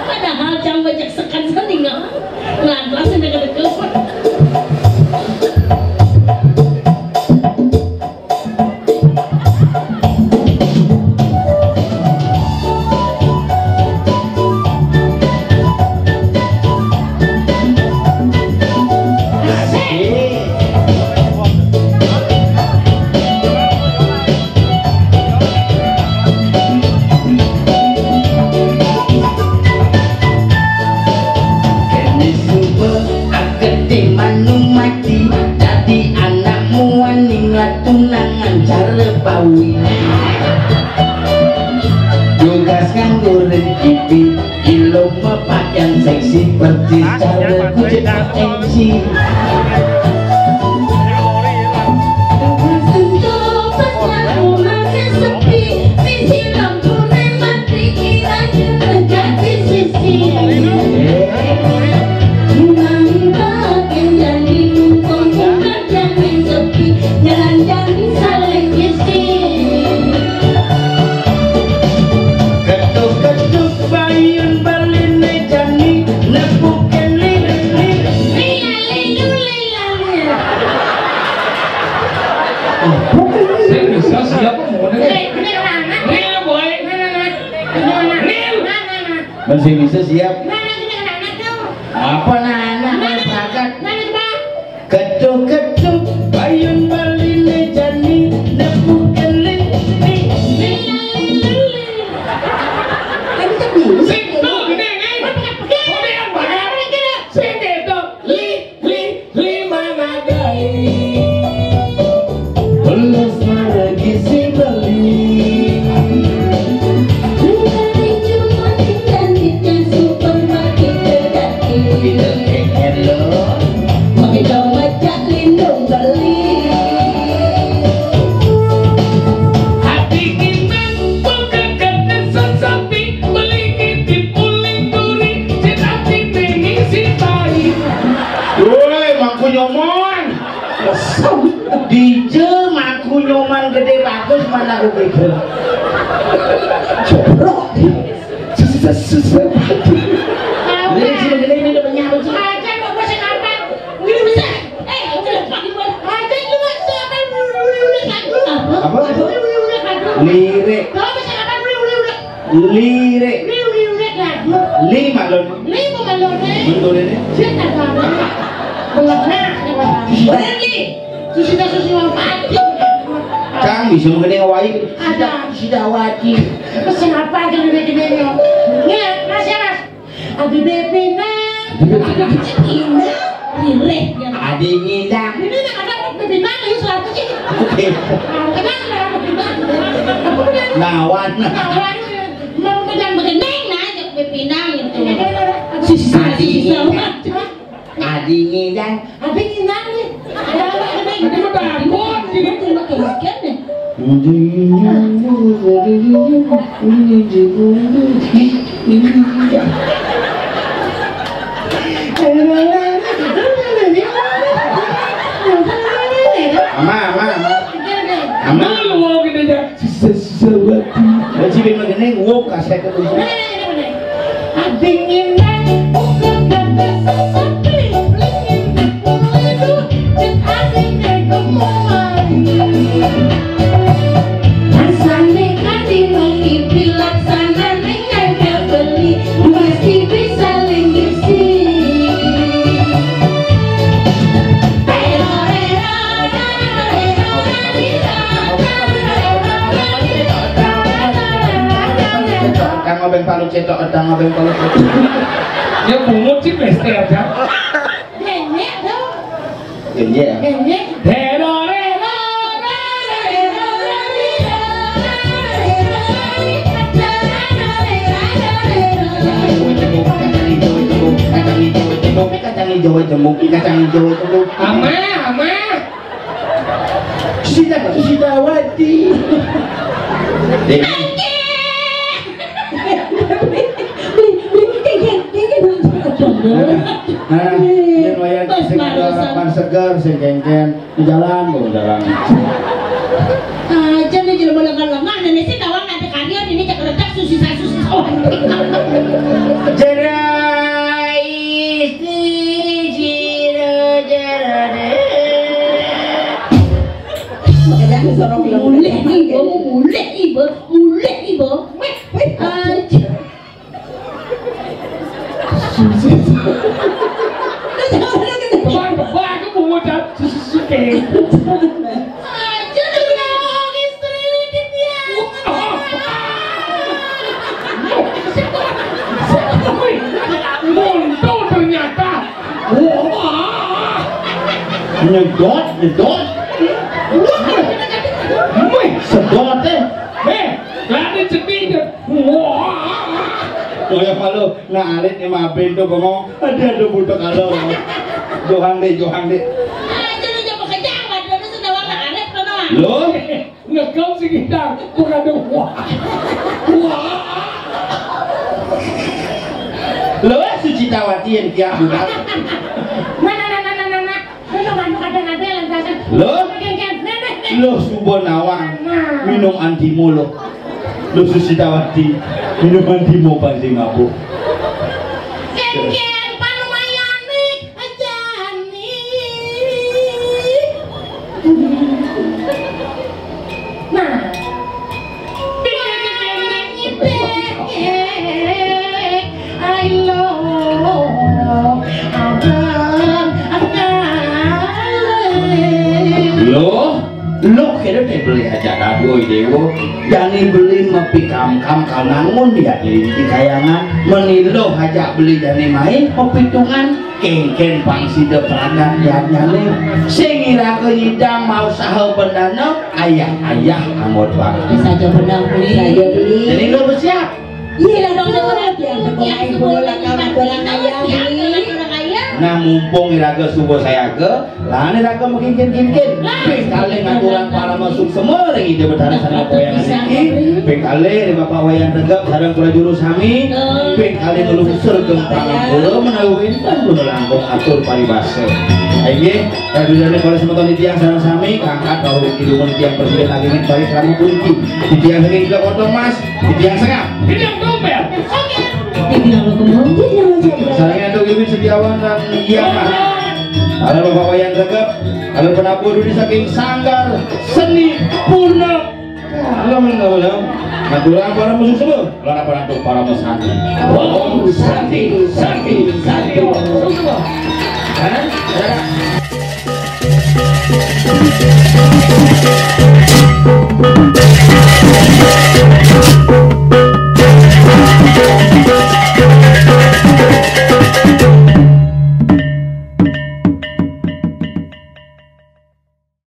Padahal cang bajak sekan seningan. Lantas ini kedekut. Kene suba akete manu mati, dadi anakmu waning latunangan cara bawi. Tugas nganggo rekipi, ilo mepakaian seksi, persis cara kucing atensi. Sentuh pas lagu makin sepi, misi lampu mati. Ketuk-ketuk bayun baline jani, nepukin lirih-lirih. Sing bisa siapa mau nih? Nih, boy. Nih. Masih bisa siap. Apa anak-anak mau berangkat? Ketuk-ketuk bayun baline jani, nepukin lirih-lirih. Sing tuh, nih, nih. Kemudian banget. Sing gitu. Li, li, lima nadai. Belas maragi si beli. Bukan cuma tinggal di supermarket kedai. Kita ke hello. Pakai dompet cak lindung beli. Hati inang buka kata sesapi, beli ngintip uling duri, cetati meni si tai. Woi, mangku nyoman. Dije mangku nyoman gede bagus mana gue gitu. Coprok. Susah, susah. Ini sih begini, ini udah menyambut. Aja mau gue sih apa? Ini bisa. Eh, udah, Pak, gimana? Aja cuma siapa? Apa? Apa? Lirik. Kalau bisa apa? Udah, udah, udah. Lirik. Li, li, li, lagu. Li, Mak Lon. Li, Mak Lon, eh. Betul ini. Siapa, Bang? Bener, ya, Bang. Bener, Li. Susi, susi, susi, wong pati. Kang, bisa mengenai wai. Ada. Sudah wati. Pesen apa aja gede-gedenya? Nih, Mas, ya, Mas. Adi Bebina. Adi Bebina. Ririh, ya. Adi Ngidang. Ini nih, ada Bebina, ya, suatu sih. Oke. Nah, kenapa Bebina? Apa benar? Nawan. Nawan, ya. Mau pegang begeneng, nah, ajak Bebina gitu. Iya, iya, iya. Sisa, Adi sisa. Ngidang. Hah? Adi Ngidang. Adi Ngidang nih. Ada anak gede. Adi mah takut, dia tuh makin-makin nih. Ama, ama, ama. Ama. Lu mau gitu aja. Sisa-sisa waktu. Lah, si Bima gini, wok, kasih ke tujuh. Adi Ngidang, bukan kata sesepi, lingin di pulidu, cek adi gegemuan. Rasane kadi mengkipi, laksanane kagak beli, mesti bisa linggisi. Cetok edang apa yang kalau. Ya, bungut sih, Mister, ya. Nenek dong. Iya. Nenek. Dero, dero, dero, dero, dero. Kacang hijau jemuk, kacang hijau jemuk. Amah, amah. Sita, Sitawati. Dek. Nah, ini lumayan. Terus sing barusan. Segar, sing kengken. Di jalan, bawa jalan. Aja nih, jelema lengah-lengah, nenek sih kawan ada karya, ini cek redak, susi sasus. Jerai istri jiro jerode. Mulih ibu, mulih ibu, mulih ibu. Weh, weh, aja. Wah, wah, aku mau modal susu suke. Aja dong, istri dia. Muntul ternyata. Wah. Nyedot, nyedot. Wih, sedot, eh. Eh, lari sedih. Wah. Kaya apa lu? Nah, alit nih maafin tuh bengong. Ada ada budak kalau. Johang deh, johang deh. Aja lu jangan bekerja, waduh, lu sudah warna alit, Mama. Lo? Ngekam sih kita, bukan ada wah. Wah. Lo Sucitawati yang tiap bulan. Mana, mana, mana, mana? Lu nggak ada, ada yang datang. Lo? Ken, ken, nen, nen, nen. Lo subo nawang. Nah. Minum antimo lo. Lo Sucitawati. Minum antimo pasti mabuk. Ken, ken, panumayani, ajani. Nah. Loh, loh, kene te beli aja dadoi dewo. Jani beli mepi kam-kam kanangun dia di kayangan. Meni lo aja beli jani main pepitungan. Kengken pang sida peragat yadnyane. Sing iraga nyidang mau saha bendana, ayah-ayah angot bakti. Saja benar, beli. Saja beli. Jadi lo bersiap. Iya, dong, dong. Biar pemain bola kamu orang ayah, beli. Nah, mumpung iraga suba sayaga, lane iraga mengkinkin-kinkin. Ping kalih ngaturan parama suksema ring Ida Betara Sang Hyang Widi Wasa. Ping kalih ring Bapak Wayan Regep sareng prajuru sami. Ping kalih nglungsur geng pangampura menawi wénten guna langkung atur paribasa. Inggih, sadurunge para semeton titiang sareng sami, kangkat karo idumun titiang prasida nagingin parikrama puniki. Titiang saking Blok Kota Mas, titiang Sengap. Titiang Tompel. Titiang Lokomo, titiang Lokomo. Sareng Datuk Iwin Setiawan lan Iya Pak. Halo Bapak Wayan Regep, halo penabuh duri saking Sanggar Seni Purna. Halo, halo, halo. Ngaturang para musuh semua. Lara para antuk para mesanti. Om Santi, Santi, Santi. Om semua. Hah? Ya.